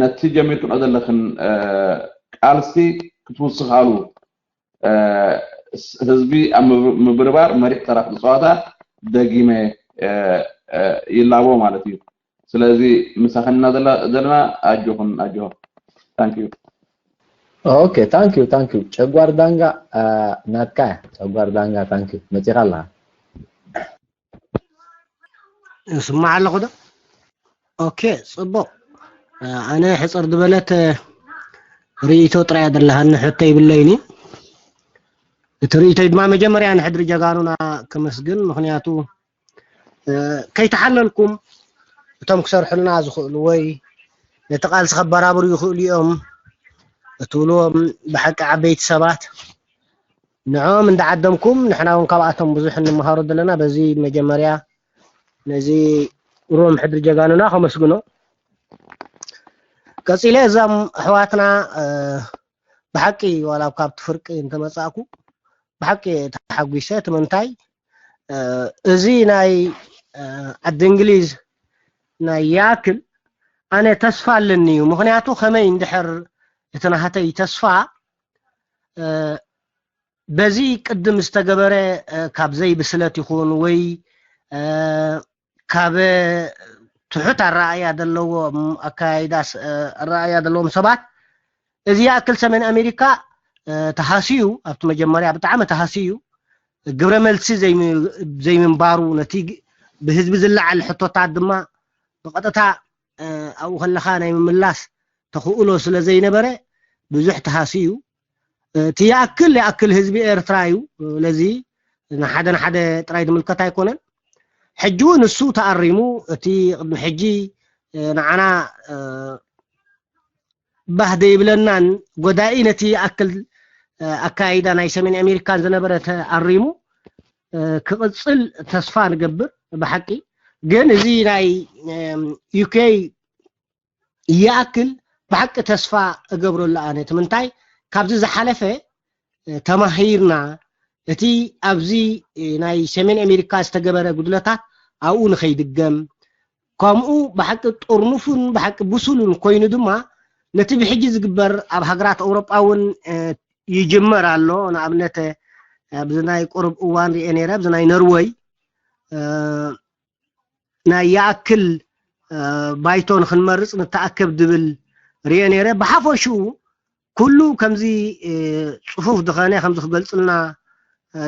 ነቲ ጀሚርክንኦ ዘለክን ቃልሲ ክትውስካሉ ህዝቢ ኣብ ምብርባር መሪሕ ተራ ክትፃወታ ደጊመ ይላቦ ማለት እዩ ስለዚ ምሳክን ኢና ዘለና ኣጆክን ኣጆ thank you okay thank you thank you ጨጓር ዳንጋ ናትካ ጨጓር ዳንጋ thank you መፂኻ ኣለካ ይስማዕ ኣለኹ ዶ okay ፅቡቅ ኣነ ሕፅር ዝበለት ርእይቶ ጥራያ ዘለሃኒ ሕቶ ይብለይኒ እቲ ርእይቶይ ድማ መጀመርያ ንሕድሪ ጀጋኑና ከመስግን ምክንያቱ ከይተሓለልኩም እቶም ክሰርሑልና ዝኽእሉ ወይ ነቲ ቃልሲ ከበራብሩ ይኽእሉ እዮም እትብልዎም ብሓቂ ዓበይቲ ሰባት ንዕኦም እንዳዓደምኩም ንሕና እውን ካብኣቶም ብዙሕ እንመሃሮ ዘለና። በዚ መጀመርያ ነዚ ሮም ሕድሪ ጀጋኑና ከመስግኖ። ቀጺለ እዞም ኣሕዋትና ብሓቂ ዋላ ካብቲ ፍርቂ እንተመጻእኩ ብሓቂ ተሓጒሰ። እቲ ምንታይ እዚ ናይ ዓዲ እንግሊዝ ናይ ያክል ኣነ ተስፋ ኣለኒ እዩ። ምኽንያቱ ከመይ እንድሕር እቲ ናህተይ ተስፋ በዚ ቅድም ዝተገበረ ካብ ዘይብስለት ይኹን ወይ ካብ ትሑት ኣረኣእያ ዘለዎም ኣካያይዳ ኣረኣእያ ዘለዎም ሰባት እዚ ይኣክል ሰሜን ኣሜሪካ ተሃስዩ ኣብቲ መጀመርያ ብጣዕሚ ተሃስዩ ግብረ መልሲ ዘይምንባሩ ነቲ ብህዝቢ ዝለዓል ሕቶታት ድማ ብቐጥታ ኣብኡ ከለኻ ናይ ምምላስ ተኽእሎ ስለ ዘይነበረ ብዙሕ ተሃስዩ እቲ ይኣክል ይኣክል ህዝቢ ኤርትራ እዩ። ስለዚ ንሓደ ንሓደ ጥራይ ዝምልከት ኣይኮነን። ሕጂ እውን እሱ ተኣሪሙ እቲ ቅድሚ ሕጂ ንዓና ባህ ዘይብለናን ጎዳኢ ነቲ ይኣክል ኣካይዳ ናይ ሰሜን ኣሜሪካን ዝነበረ ተኣሪሙ ክቕፅል ተስፋ ንገብር ብሓቂ። ግን እዚ ናይ ዩኬ ይኣክል ብሓቂ ተስፋ እገብረሉ ኣነ። እቲ ምንታይ ካብዚ ዝሓለፈ ተማሂርና እቲ ኣብዚ ናይ ሰሜን ኣሜሪካ ዝተገበረ ጉድለታት ኣብኡ ንኸይድገም ከምኡ ብሓቂ ጥርኑፉን ብሓቂ ብሱሉን ኮይኑ ድማ ነቲ ብሕጂ ዝግበር ኣብ ሃገራት ኣውሮጳ እውን ይጅመር ኣሎ። ንኣብነት ኣብዚ ናይ ቁሩብ እዋን ሪኤ ነይረ ኣብዚ ናይ ነርወይ ናይ ይኣክል ባይቶ ንክንመርፅ ንተኣከብ ዝብል ሪኤ ነይረ። ብሓፈሽኡ ኩሉ ከምዚ ፅፉፍ ዝኾነ ከምዚ ክገልፅልና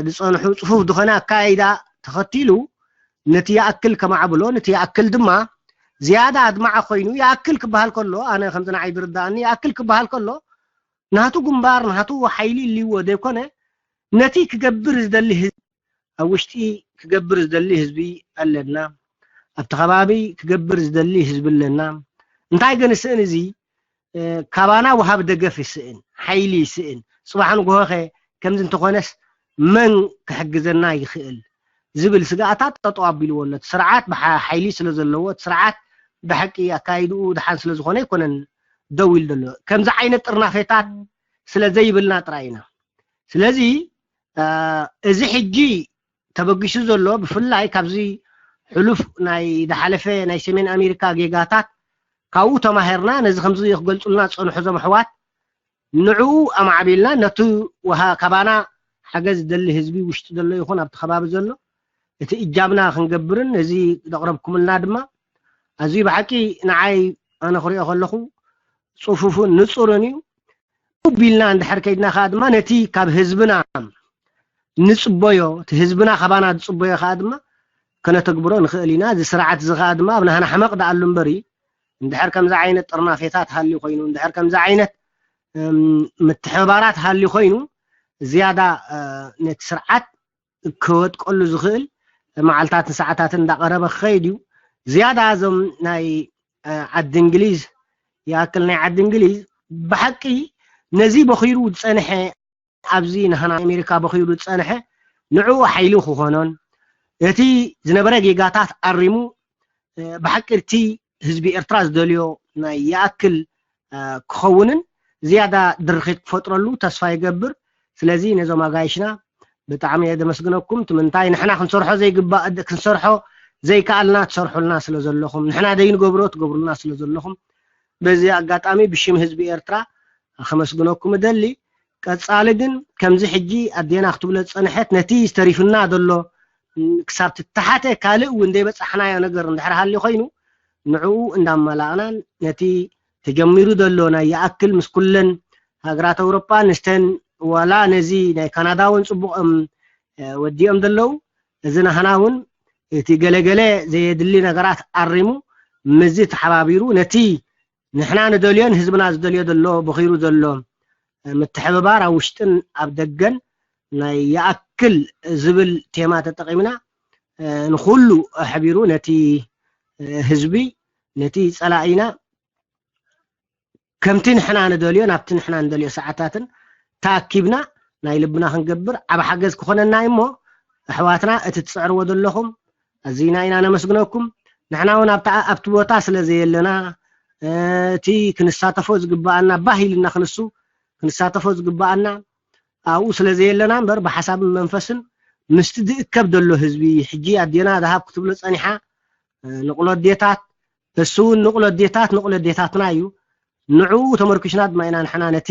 ዝፀንሑ ፅፉፍ ዝኾነ ኣካያይዳ ተኸቲሉ ነቲ ይኣክል ከማዕብሎ ነቲ ይኣክል ድማ ዝያዳ ኣድማዒ ኮይኑ ይኣክል ክበሃል ከሎ ኣነ ከምዚ ንዓይ ዝርዳእኒ ይኣክል ክበሃል ከሎ ናቱ ግንባር ናቱ ሓይሊ ልዎ ዘይኮነ ነቲ ክገብር ዝደሊ ህዝቢ ኣብ ውሽጢ ክገብር ዝደሊ ህዝቢ ኣለና ኣብቲ ከባቢ ክገብር ዝደሊ ህዝቢ ኣለና እንታይ ግን ስእን እዚ ካባና ውሃብ ደገፍ ይስእን ሓይሊ ይስእን ፅባሕ ንግሆኸ ከምዚ እንተኾነስ መን ክሕግዘና ይኽእል ዝብል ስጋኣታት ጠጠው ኣቢልዎ ኣሎ ስርዓት ሓይሊ ስለ ዘለዎ ስርዓት ብሓቂ ኣካይድኡ ድሓን ስለ ዝኾነ ኣይኮነን ደው ኢሉ ዘሎ ከምዚ ዓይነት ጥርናፌታት ስለ ዘይብልና ጥራይ ኢና ስለዚ እዚ ሕጂ ተበጊሱ ዘሎ ብፍላይ ካብዚ ሕሉፍ ናይ ዝሓለፈ ናይ ሰሜን ኣሜሪካ ጌጋታት ካብኡ ተማሂርና ነዚ ከምዚ ክገልፁልና ዝፀንሑ ዞም ኣሕዋት ንዕኡ ኣማዕቢልና ነቲ ውሃ ካባና ሓገዝ ዝደሊ ህዝቢ ውሽጢ ዘሎ ይኹን ኣብቲ ከባቢ ዘሎ እቲ እጃምና ክንገብርን ነዚ ዘቕረብኩምልና ድማ ኣዝዩ ብሓቂ ንዓይ ኣነ ክሪኦ ከለኹ ፅፉፍን ንፁርን እዩ። ቢልና እንድሕር ከይድና ከዓ ድማ ነቲ ካብ ህዝብና ንፅበዮ እቲ ህዝብና ካባና ዝፅበዮ ከዓ ድማ ከነተግብሮ ንኽእል ኢና። እዚ ስርዓት እዚ ከዓ ድማ ኣብ ናህና ሕመቕ ደኣሉ እምበር እዩ። እንድሕር ከምዚ ዓይነት ጥርናፌታት ሃልዩ ኮይኑ እንድሕር ከምዚ ዓይነት ምትሕብባራት ሃልዩ ኮይኑ ዝያዳ ነቲ ስርዓት ክወጥቀሉ ዝኽእል መዓልታትን ሰዓታትን እንዳቐረበ ክኸይድ እዩ ዝያዳ እዞም ናይ ዓዲ እንግሊዝ ይኣክል ናይ ዓዲ እንግሊዝ ብሓቂ ነዚ በኺሩ ዝፀንሐ ኣብዚ ናህና ኣሜሪካ በኺሩ ዝፀንሐ ንዕኡ ሓይሊ ክኾኖን እቲ ዝነበረ ጌጋታት ኣሪሙ ብሓቂ እቲ ህዝቢ ኤርትራ ዝደልዮ ናይ ይኣክል ክኸውንን ዝያዳ ድርኺት ክፈጥረሉ ተስፋ ይገብር ስለዚ ነዞም ኣጋይሽና ብጣዕሚ እየ ደመስግነኩም ትምንታይ ንሕና ክንሰርሖ ዘይግባእ ክንሰርሖ ዘይከኣልና ትሰርሑልና ስለ ዘለኹም ንሕና ደይንገብሮ ትገብሩልና ስለ ዘለኹም በዚ ኣጋጣሚ ብሽም ህዝቢ ኤርትራ ከመስግነኩም እደሊ ቀጻሊ ግን ከምዚ ሕጂ ኣዴና ክትብሎ ዝጸንሐት ነቲ ዝተሪፍና ዘሎ ክሳብ ትተሓተ ካልእ እውን ዘይበጻሕናዮ ነገር እንድሕር ሃልዩ ኮይኑ ንዕኡ እንዳመላእናን ነቲ ተጀሚሩ ዘሎ ናይ ይኣክል ምስ ኩለን ሃገራት ኣውሮጳ ንስተን ዋላ ነዚ ናይ ካናዳ እውን ጽቡቕ እዮም ወዲኦም ዘለዉ እዚ ናህና እውን እቲ ገለገለ ዘየድሊ ነገራት ኣሪሙ ምዚ ተሓባቢሩ ነቲ ንሕና ንደልዮን ህዝብና ዝደልዮ ዘሎ ብኺሩ ዘሎ ምትሕብባር ኣብ ውሽጥን ኣብ ደገን ናይ ይኣክል ዝብል ቴማ ተጠቒምና ንኩሉ ኣሕቢሩ ነቲ ህዝቢ ነቲ ጸላኢና ከምቲ ንሕና ንደልዮ ናብቲ ንሕና ንደልዮ ሰዓታትን ተኣኪብና ናይ ልብና ክንገብር ዓብ ሓገዝ ክኾነና እዩ። እሞ ኣሕዋትና እቲ ትፅዕርዎ ዘለኹም ኣዚና ኢና ነመስግነኩም። ንሕና እውን ኣብታ ኣብቲ ቦታ ስለ ዘየለና እቲ ክንሳተፎ ዝግባኣና ባህ ኢልና ክንሱ ክንሳተፎ ዝግባኣና ኣብኡ ስለ ዘየለና እምበር ብሓሳብን መንፈስን ምስቲ ዝእከብ ዘሎ ህዝቢ ሕጂ ኣዴና ዝሃብ ክትብሎ ፀኒሓ ንቕሎ ኣዴታት እሱ እውን ንቕሎ ኣዴታት ንቕሎ ኣዴታትና እዩ። ንዕኡ ተመርኪሽና ድማ ኢና ንሕና ነቲ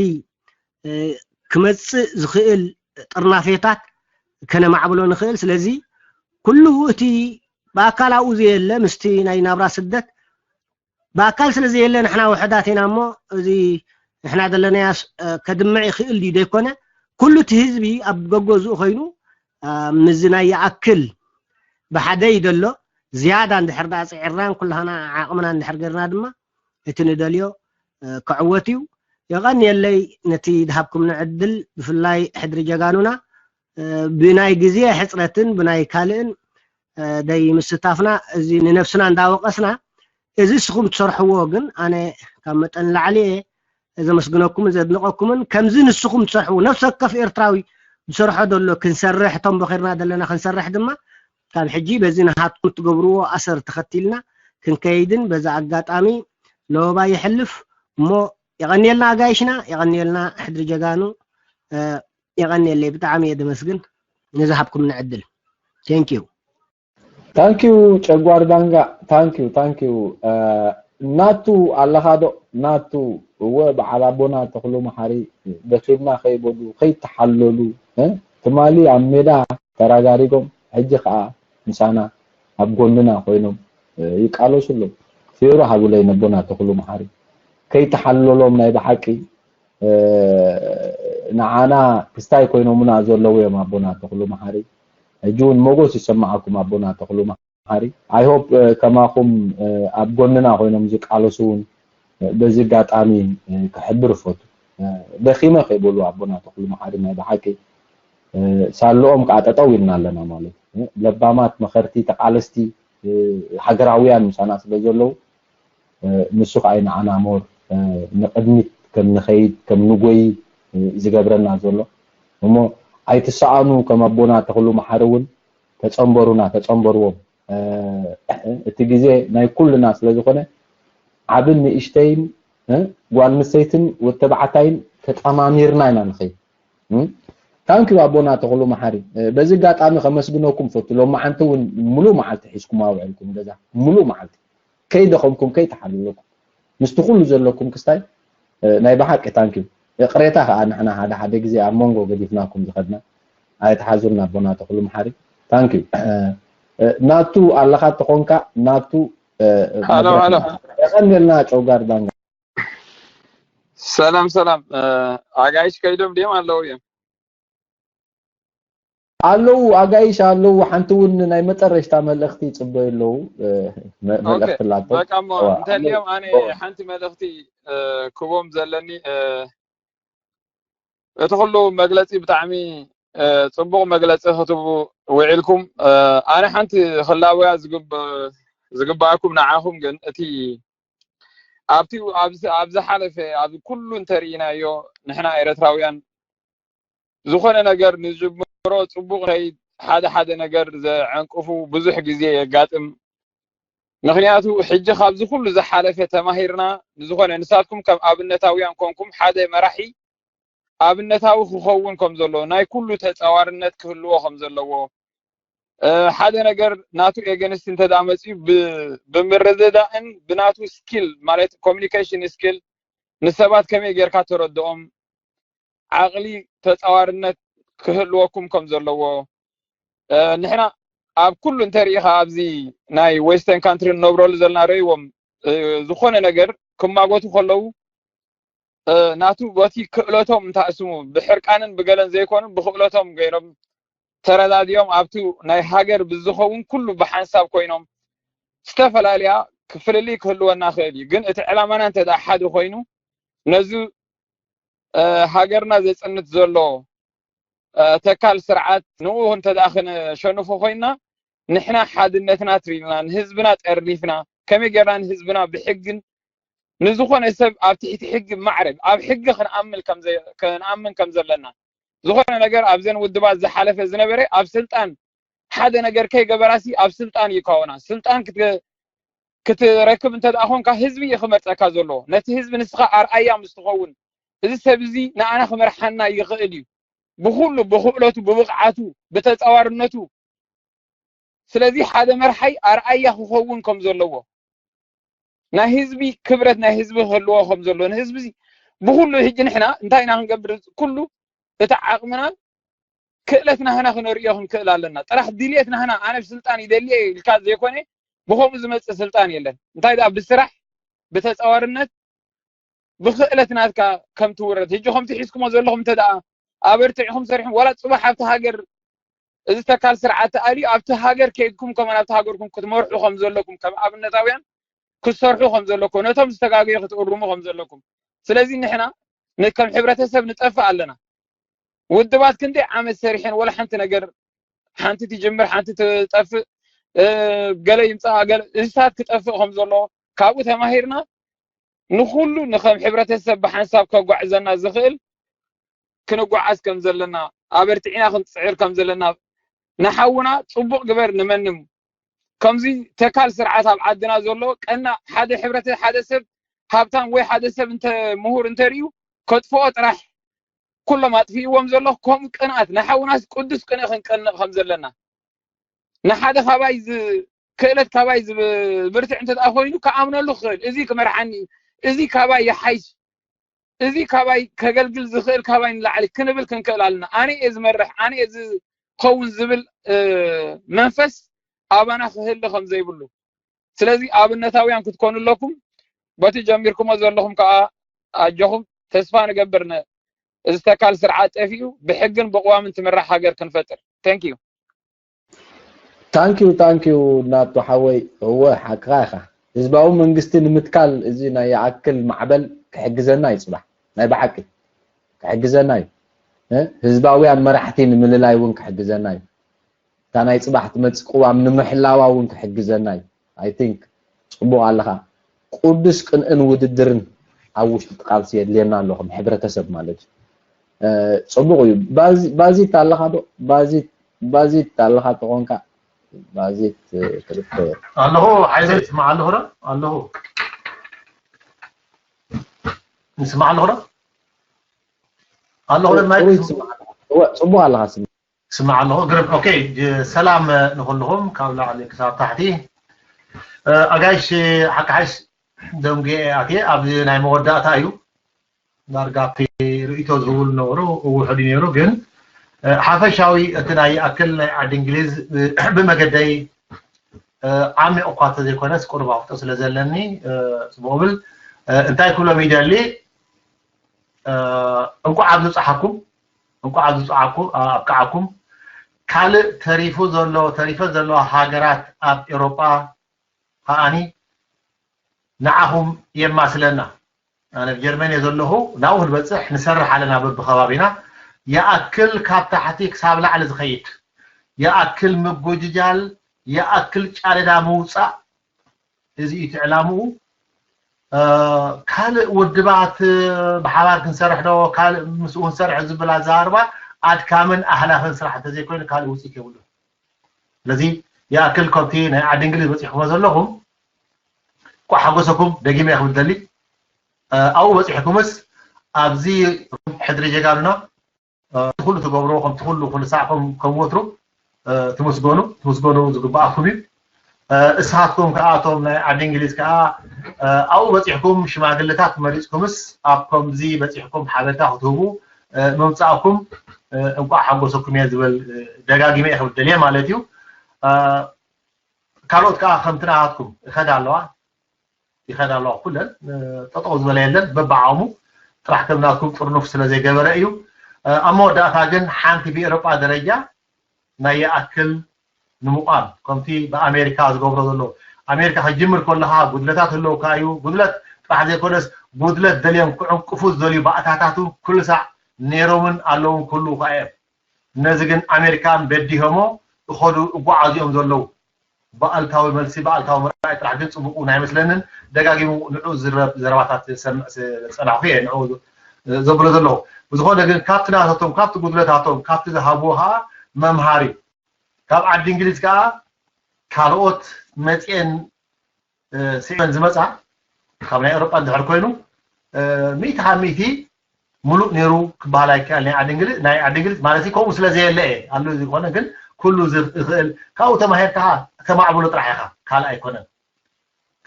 ክመፅእ ዝኽእል ጥርናፌታት ከነማዕብሎ ንኽእል። ስለዚ ኩሉ እቲ ብኣካል ኣብኡ ዘየለ ምስቲ ናይ ናብራ ስደት ብኣካል ስለ ዘየለ ንሕና ውሕዳት ኢና እሞ እዚ ንሕና ዘለናያ ከድምዕ ይኽእል ድዩ ዘይኮነ ኩሉ እቲ ህዝቢ ኣብ ገገዝኡ ኮይኑ ምዚ ናይ ይኣክል ብሓደ እዩ ዘሎ። ዝያዳ እንድሕር ዳኣ ፅዒርናን ኩላና ዓቕምና እንድሕር ገርና ድማ እቲ ንደልዮ ክዕወት እዩ። የቐንየለይ ነቲ ድሃብኩምኒ ዕድል ብፍላይ ሕድሪ ጀጋኑና ብናይ ግዜ ሕፅረትን ብናይ ካልእን ደይ ምስታፍና እዚ ንነብስና እንዳወቀስና እዚ ንስኹም ትሰርሕዎ ግን ኣነ ካብ መጠን ላዕሊ እየ ዘመስግነኩምን ዘድንቀኩምን ከምዚ ንስኹም ትሰርሕዎ ነፍሲ ወከፍ ኤርትራዊ ዝሰርሖ ዘሎ ክንሰርሕ እቶም በኺርና ዘለና ክንሰርሕ ድማ ካብ ሕጂ በዚ ንሃትኩም ትገብርዎ ኣሰር ተኸቲልና ክንከይድን በዛ ኣጋጣሚ ለወባ ይሕልፍ እሞ የቐንየልና ኣጋይሽና የቐንየልና ሕድሪ ጀጋኑ የቐንየለይ ብጣዕሚ እየ ደመስግን ንዝሃብኩምኒ ዕድል thank you ታንኪዩ ጨጓር ዳንጋ ታንኪዩ ታንኪዩ ናቱ ኣለኻዶ ናቱ እወ በዓል ኣቦና ተኽሉ መሓሪ ደፊርና ከይበሉ ከይተሓለሉ ትማሊ ኣብ ሜዳ ተራጋሪጎም ሕጂ ከዓ ምሳና ኣብ ጎንና ኮይኖም ይቃለሱ ኣለዉ ፌሮ ሃቡለይ ነቦና ተኽሉ መሓሪ ከይተሓለሎም ናይ ብሓቂ ንዓና ክስታይ ኮይኖምና ዘለዉ እዮም ኣቦና ተኽሉ መሓሪ ሕጂ እውን ሞጎስ ይሰማዓኩም ኣቦና ተኽሉ መሓሪ I hope ከማኹም ኣብ ጎንና ኮይኖም ዝቃለሱ እውን በዚ ኣጋጣሚ ክሕብር እፈቱ ደኺመ ከይበሉ ኣቦና ተኽሉ መሓሪ ናይ ብሓቂ ሳልኦም ከዓ ጠጠው ኢልና ኣለና ማለት ለባማት መኸርቲ ተቃለስቲ ሃገራውያን ምሳና ስለ ዘለዉ ንሱ ከዓ ንዓና more ንቅድሚት ከም ንኸይድ ከም ንጎይ ዝገብረና ዘሎ እሞ ኣይትሰኣኑ ከም ኣቦና ተኽሉ መሓሪ እውን ተፀንበሩና ተፀንበርዎም እቲ ግዜ ናይ ኩልና ስለ ዝኾነ ዓብን ንእሽተይን ጓል ኣንስተይትን ወዲ ተባዕታይን ተጠማሚርና ኢና ንኸይድ thank you ኣቦና ተኽሉ መሓሪ በዚ ኣጋጣሚ ከመስግነኩም ፈቱ ሎማዓንቲ እውን ሙሉእ መዓልቲ ሒዝኩም ኣውዒልኩም ገዛ ሙሉእ መዓልቲ ከይደኸምኩም ከይተሓለለኩም ምስቲ ኩሉ ዘለኩም ክስታይ ናይ ብሓቂ thank you ይቕሬታ ከዓ ንሕና ሓደ ሓደ ግዜ ኣብ መንጎ ገዲፍናኩም ዝኸድና ኣይትሓዙና ኣቦና ተኽሉ መሓሪ thank you ናቱ ኣለኻ ተኾንካ ናቱ ሃሎ ሃሎ የቐንየልና ጨውጋር ዳንጋ ሰላም ሰላም ኣጋይሽ ከይዶም ድዮም ኣለዉ እዮም ኣለዉ ኣጋይሽ ኣለዉ ሓንቲ እውን ናይ መጠረሽታ መልእኽቲ ይፅበዩ ኣለዉ መልእኽቲ ላቶ በቃ እሞ እንተልዮም ኣነ ሓንቲ መልእኽቲ ክቦም ዘለኒ እቲ ኩሉ መግለፂ ብጣዕሚ ፅቡቕ መግለፂ ክትቡ ውዒልኩም ኣነ ሓንቲ ክላወያ ዝግበኣኩም ንዓኹም ግን እቲ ኣብቲ ኣብ ዝሓለፈ ኣብ ኩሉ እንተርኢናዮ ንሕና ኤረትራውያን ዝኾነ ነገር ንጅምሮ ፅቡቕ ከይድ ሓደ ሓደ ነገር ዘዐንቅፉ ብዙሕ ግዜ የጋጥም ምክንያቱ ሕጂ ካብዚ ኩሉ ዝሓለፈ ተማሂርና ንዝኾነ ንሳትኩም ከም ኣብነታውያን ኮንኩም ሓደ መራሒ ኣብነታዊ ክኸውን ከም ዘለዎ ናይ ኩሉ ተፃዋርነት ክህልዎ ከም ዘለዎ ሓደ ነገር ናቱ ኤገንስት እንተዳ መፅዩ ብምርድዳእን ብናቱ ስኪል ማለት ኮሚኒኬሽን ስኪል ንሰባት ከመይ ጌርካ ተረድኦም ዓቕሊ ተፃዋርነት ክህልወኩም ከም ዘለዎ ንሕና ኣብ ኩሉ እንተሪኢኻ ኣብዚ ናይ ዌስተርን ካንትሪ ንነብረሉ ዘለና ረይዎም ዝኾነ ነገር ክማጎቱ ከለዉ ናቱ በቲ ክእለቶም እንተኣስሙ ብሕርቃንን ብገለን ዘይኮኑ ብክእለቶም ገይሮም ተረዳዲኦም ኣብቲ ናይ ሃገር ብዝኸውን ኩሉ ብሓንሳብ ኮይኖም ዝተፈላለያ ክፍልልይ ክህልወና ክእል እዩ ግን እቲ ዕላማና እንተ ሓደ ኮይኑ ነዚ ሃገርና ዘፅንት ዘሎ ተካል ስርዓት ንኡ እንተ ከነሸንፎ ኮይና ንሕና ሓድነትና ትሪልና ንህዝብና ጠርኒፍና ከመይ ጌርና ንህዝብና ብሕግን ንዝኾነ ሰብ ኣብ ትሕቲ ሕጊ ማዕረግ ኣብ ሕጊ ክንኣምን ከም ዘለና ዝኾነ ነገር ኣብዘን ውድባት ዝሓለፈ ዝነበረ ኣብ ስልጣን ሓደ ነገር ከይገበራሲ ኣብ ስልጣን እዩ ካወና ስልጣን ክትረክብ እንተ ደኣ ኾንካ ህዝቢ እዩ ክመርጸካ ዘለዎ። ነቲ ህዝቢ ንስኻ ኣርኣያ ምስ ትኸውን እዚ ሰብ እዚ ንኣና ክመርሓና ይኽእል እዩ ብኹሉ ብኽእለቱ ብብቕዓቱ ብተጻዋርነቱ። ስለዚ ሓደ መርሓይ ኣርኣያ ክኸውን ከም ዘለዎ ናይ ህዝቢ ክብረት ናይ ህዝቢ ክህልዎ ከም ዘለዎ ንህዝቢ ብኩሉ ሕጂ ንሕና እንታይ ኢና ክንገብር ኩሉ እቲ ዓቕምና ክእለት ናህና ክነርእዮ ክንክእል ኣለና። ጥራሕ ድልየት ናህና ኣነ ብስልጣን ይደልየ ኢልካ ዘይኮነ ብኸምኡ ዝመጽእ ስልጣን የለን። እንታይ ደኣ ብስራሕ ብተጻዋርነት ብክእለት ናትካ ከም ትውረድ ሕጂ ከምቲ ሒዝኩሞ ዘለኹም እንተ ደኣ ኣበርቲዕኹም ሰሪሕኩም ዋላ ጽባሕ ኣብቲ ሃገር እዚ ተካል ስርዓት ተኣልዩ ኣብቲ ሃገር ከይድኩም ከማን ኣብቲ ሃገርኩም ክትመርሑ ከም ዘለኩም ከም ኣብነታውያን ክትሰርሑ ከም ዘለኩም ነቶም ዝተጋገዩ ክትእርሙ ከም ዘለኩም ስለዚ ንሕና ከም ሕብረተሰብ ንጠፍእ ኣለና። ውድባት ክንደይ ዓመት ሰሪሐን ወላ ሓንቲ ነገር ሓንቲ ትጅምር ሓንቲ ትጠፍእ ገለ ይምፃ ገለ እሳት ክጠፍእ ከም ዘሎ ካብኡ ተማሂርና ንኩሉ ንከም ሕብረተሰብ ብሓንሳብ ከጓዕዘና ዝኽእል ክንጓዓዝ ከም ዘለና ኣበርቲዕና ክንፅዕር ከም ዘለና ንሓውና ፅቡቕ ግበር ንመንም ከምዚ ተካል ስርዓት ኣብ ዓድና ዘሎ ቀና ሓደ ሕብረተ ሓደ ሰብ ሃብታም ወይ ሓደ ሰብ እንተ ምሁር እንተርእዩ ከጥፍኦ ጥራሕ ኩሎም ኣጥፍእዎም ዘሎ ከምኡ ቅንኣት ንሓውናስ ቅዱስ ቅንኢ ክንቀንእ ከም ዘለና ንሓደ ካባይ ክእለት ካባይ ብርትዕ እንተ ኮይኑ ክኣምነሉ ክኽእል እዚ ክመርሓኒ እዚ ካባይ ይሓይሽ እዚ ካባይ ከገልግል ዝኽእል ካባይ ንላዕሊ ክንብል ክንክእል ኣለና። ኣነ እየ ዝመርሕ፣ ኣነ እየ ዝኸውን ዝብል መንፈስ ኣባና ክህሊ ከም ዘይብሉ። ስለዚ ኣብነታውያን ክትኮኑ ኣለኩም። በቲ ጀሚርኩሞ ዘለኹም ከዓ ኣጆኹም ተስፋ ንገብር እዚ ተካል ስርዓት ጠፊኡ ብሕግን ብቅዋምን ትምራሕ ሃገር ክንፈጥር። Thank you። ታንኪዩ ታንኪዩ ናቱ ሓወይ እወ ሓቅኻ ኢኻ ህዝባዊ መንግስቲ ንምትካል እዚ ናይ ይኣክል ማዕበል ክሕግዘና እዩ ፅባሕ ናይ ብሓቂ ክሕግዘና እዩ ህዝባውያን መራሕቲ ንምልላይ እውን ክሕግዘና እዩ እታ ናይ ፅባሕ ትመፅእ ቅዋም ንምሕላዋ እውን ክሕግዘና እዩ I think ፅቡቅ ኣለኻ ቅዱስ ቅንእን ውድድርን ኣብ ውሽጢ ቃልሲ የድልየና ኣሎ ከም ሕብረተሰብ ማለት እዩ ፅቡቅ እዩ ባዚት ኣለኻ ዶ ባዚት ኣለኻ ተኾንካ ባዚት ክልተ ኣለኹ ሓይለ ይስማዕ ኣለኹ ዶ ኣለኹ ይስማዕ ኣለኹ ዶ ኣለኹ ዶ ማይክ ፅቡቅ ኣለኻ ስማ ስማዕ ኣለኹ ግርም ኦኬ ሰላም ንኩልኹም ካብ ላዕሊ ክሳብ ታሕቲ ኣጋይሽ ሓቂ ሓይሽ ደንጉየ ኣትየ ኣብዚ ናይ መወዳእታ እዩ ዳርጋ ኣብቲ ርእይቶ ዝህቡ ዝነበሩ እውሕድ እዩ ነይሩ ግን ሓፈሻዊ እቲ ናይ ይኣክል ናይ ዓዲ እንግሊዝ ብመገደይ ዓሚቕ እኳ ተዘይኮነስ ቁሩብ ኣፍልጦ ስለ ዘለኒ ፅቡቕ ብል እንታይ ክብሎም ይደሊ እንቋዕ ኣብ ዝብፅሓኩም እንቋዕ ኣብ ዝብፅዓኩም ኣብቅዓኩም ካልእ ተሪፉ ዘሎ ተሪፈን ዘለዋ ሃገራት ኣብ ኤሮጳ ከዓኒ ንዓኹም የማስለና ኣነ ጀርመን እየ ዘለኹ ናብኡ ክንበፅሕ ንሰርሕ ኣለና በብከባቢና ይኣክል ካብ ታሕቲ ክሳብ ላዕሊ ዝኸይድ ይኣክል ምጉጅጃል ይኣክል ጫለዳ ምውፃእ እዚ እዩ ዕላምኡ ካልእ ውድባት ብሓባር ክንሰርሕ ዶ ካልእ ምስኡ ክንሰርሕ ዝብል ኣዘራርባ ኣድካምን ኣህላኽን ስራሕ እንተዘይኮይኑ ካልእ ውፅኢት የብሉ ስለዚ ይኣክል ከምቲ ናይ ዓዲ እንግሊዝ በፂሕኩሞ ዘለኹም ኳ ሓጎሰኩም ደጊመ ክብል ደሊ ኣብኡ በፂሕኩምስ ኣብዚ ሕድሪ ጀጋኑና ኩሉ ትገብርዎ ከምቲ ኩሉ ኩሉ ሳዕ ከም ወትሩ ትምስገኑ ትምስገኑ ዝግብኣኩም እዩ እስኻትኩም ከዓ እቶም ናይ ዓዲ እንግሊዝ ከዓ ኣብኡ በፂሕኩም ሽማግልታት መሪፅኩምስ ኣብ ከምዚ በፂሕኩም ሓበሬታ ክትህቡ ምምፃእኩም እንቋዕ ሓጎሰኩም እየ ዝብል ደጋጊመ እየ ክብል ደልየ ማለት እዩ ካልኦት ከዓ ከምቲ ናሃትኩም ይኸዳ ኣለዋ ይኸዳ ኣለዋ ኩለን ጠጠው ዝበለ የለን በብዓቕሙ ጥራሕ ከም ናትኩም ጥርኑፍ ስለ ዘይገበረ እዩ ኣብ መወዳእታ ግን ሓንቲ ብኤሮጳ ደረጃ ናይ ይኣክል ንምቋም ከምቲ ብኣሜሪካ ዝገብሮ ዘሎ ኣሜሪካ ክጅምር ከለካ ጉድለታት ህለውካ እዩ ጉድለት ጥራሕ ዘይኮነስ ጉድለት ደልዮም ክዕንቅፉ ዝደልዩ ባእታታት ኩሉ ሳዕ ነይሮምን ኣለውን ክህልው ከዓ እዮም ነዚ ግን ኣሜሪካን በዲሆሞ እኸዱ እጓዓዙ እዮም ዘለዉ ብኣልታዊ መልሲ ብኣልታዊ ምርኣይ ጥራሕ ግን ፅቡቅ እውን ኣይመስለንን ደጋጊሙ ንዑ ዝረብ ዘረባታት ዝሰምዕ ዝፀናሕኩ እየ ንዑ ዘብሎ ዘለኹ ዝኾነ ግን ካብቲ ናታቶም፣ ካብቲ ጉድለታቶም፣ ካብቲ ዝሃብዎ ከዓ መምሃሪ። ካብ ዓዲ እንግሊዝ ከዓ ካልኦት መፅኤን ስዒበን ዝመፃ ካብ ናይ ኤውሮጳ እንድሕር ኮይኑ ሚእቲ ካብ ሚእቲ ሙሉእ ነይሩ ክበሃል ኣይከኣል። ናይ ዓዲ እንግሊዝ ናይ ዓዲ እንግሊዝ ማለት ከምኡ ስለ ዘየለ እየ ኣሎ ዝኾነ ግን ኩሉ ዝኽእል ካብኡ ተማሂርካ ተማዕብሎ ጥራሕ ኢኻ ካልእ ኣይኮነን።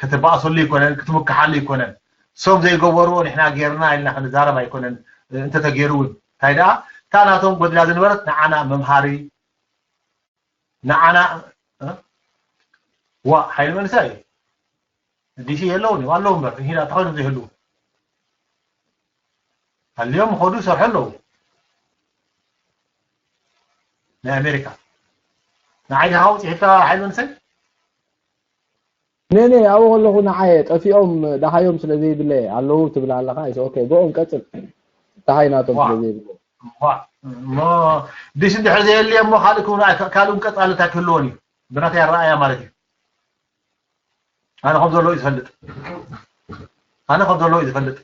ከተባእሰሉ ኣይኮነን ክትምክሓሉ ኣይኮነን። ሶም ዘይገበርዎ ንሕና ጌርና ኢልና ክንዛረብ ኣይኮነን። እንተተገይሩ እውን እንታይ ደኣ እታ ናቶም ጎድላ ዝነበረት ንዓና መምሃሪ ንዓና ዋ ሓይሊ መንእሰይ ዲሲ የለውን እዮም ኣለዉ እምበር ሂዳ ተኾይኖም ዘይህልዉ ኣልዮም ኸዱ ይሰርሑ ኣለዉ ናይ ኣሜሪካ ንዓይ ዲኻ ውፅሒትካ ሓይሊ መንእሰይ ነነ ኣብኡ ከለኹ ንዓየ ጠፊኦም ደሃዮም ስለ ዘይብለ ኣለዉ ትብል ኣለኻ ኦኬ ብኦም ቀፅል ደሃይ ናቶም ስለ ዘይብለ ዲስ እንድሕር ዘየልየ እሞ ካልእ ክውን ካልእ እውን ቀፃልታ ክህልዎን እዩ ብናተይ ኣረኣያ ማለት እዩ ኣነ ከም ዘለዎ እዩ ዝፈልጥ ኣነ ከም ዘለዎ እዩ ዝፈልጥ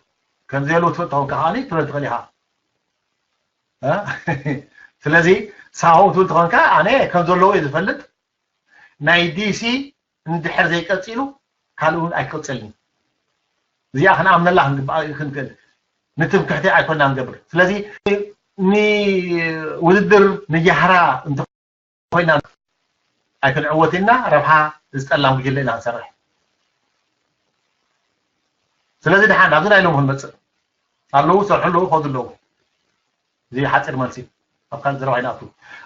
ከም ዘየለዉ ትፈልጥ ተኾንካ ከዓኒ ትበል ትኽእል ኢኻ ስለዚ ሳሆ ትብል ተኾንካ ኣነ ከም ዘለዎ እዩ ዝፈልጥ ናይ ዲሲ እንድሕር ዘይቀፂሉ ካልእ እውን ኣይክቅፅልን እዚኣ ክንኣምነላ ክንግባእ ክንክእል ንትምክሕቲ ኣይኮና ንገብር ስለዚ ንውድድር ንጃህራ እንተኮይና ኣይክንዕወት ኢና ረብሓ ዝጠላም ጉጅለ ኢና ንሰርሕ ስለዚ ድሓን ኣብዚ ናይ ሎም ክንመፅእ ኣለዉ ሰርሑ ኣለዉ ከዱ ኣለዉ እዚ ሓፂር መልሲ ኣብ ካልእ ዘረባ ይንኣቱ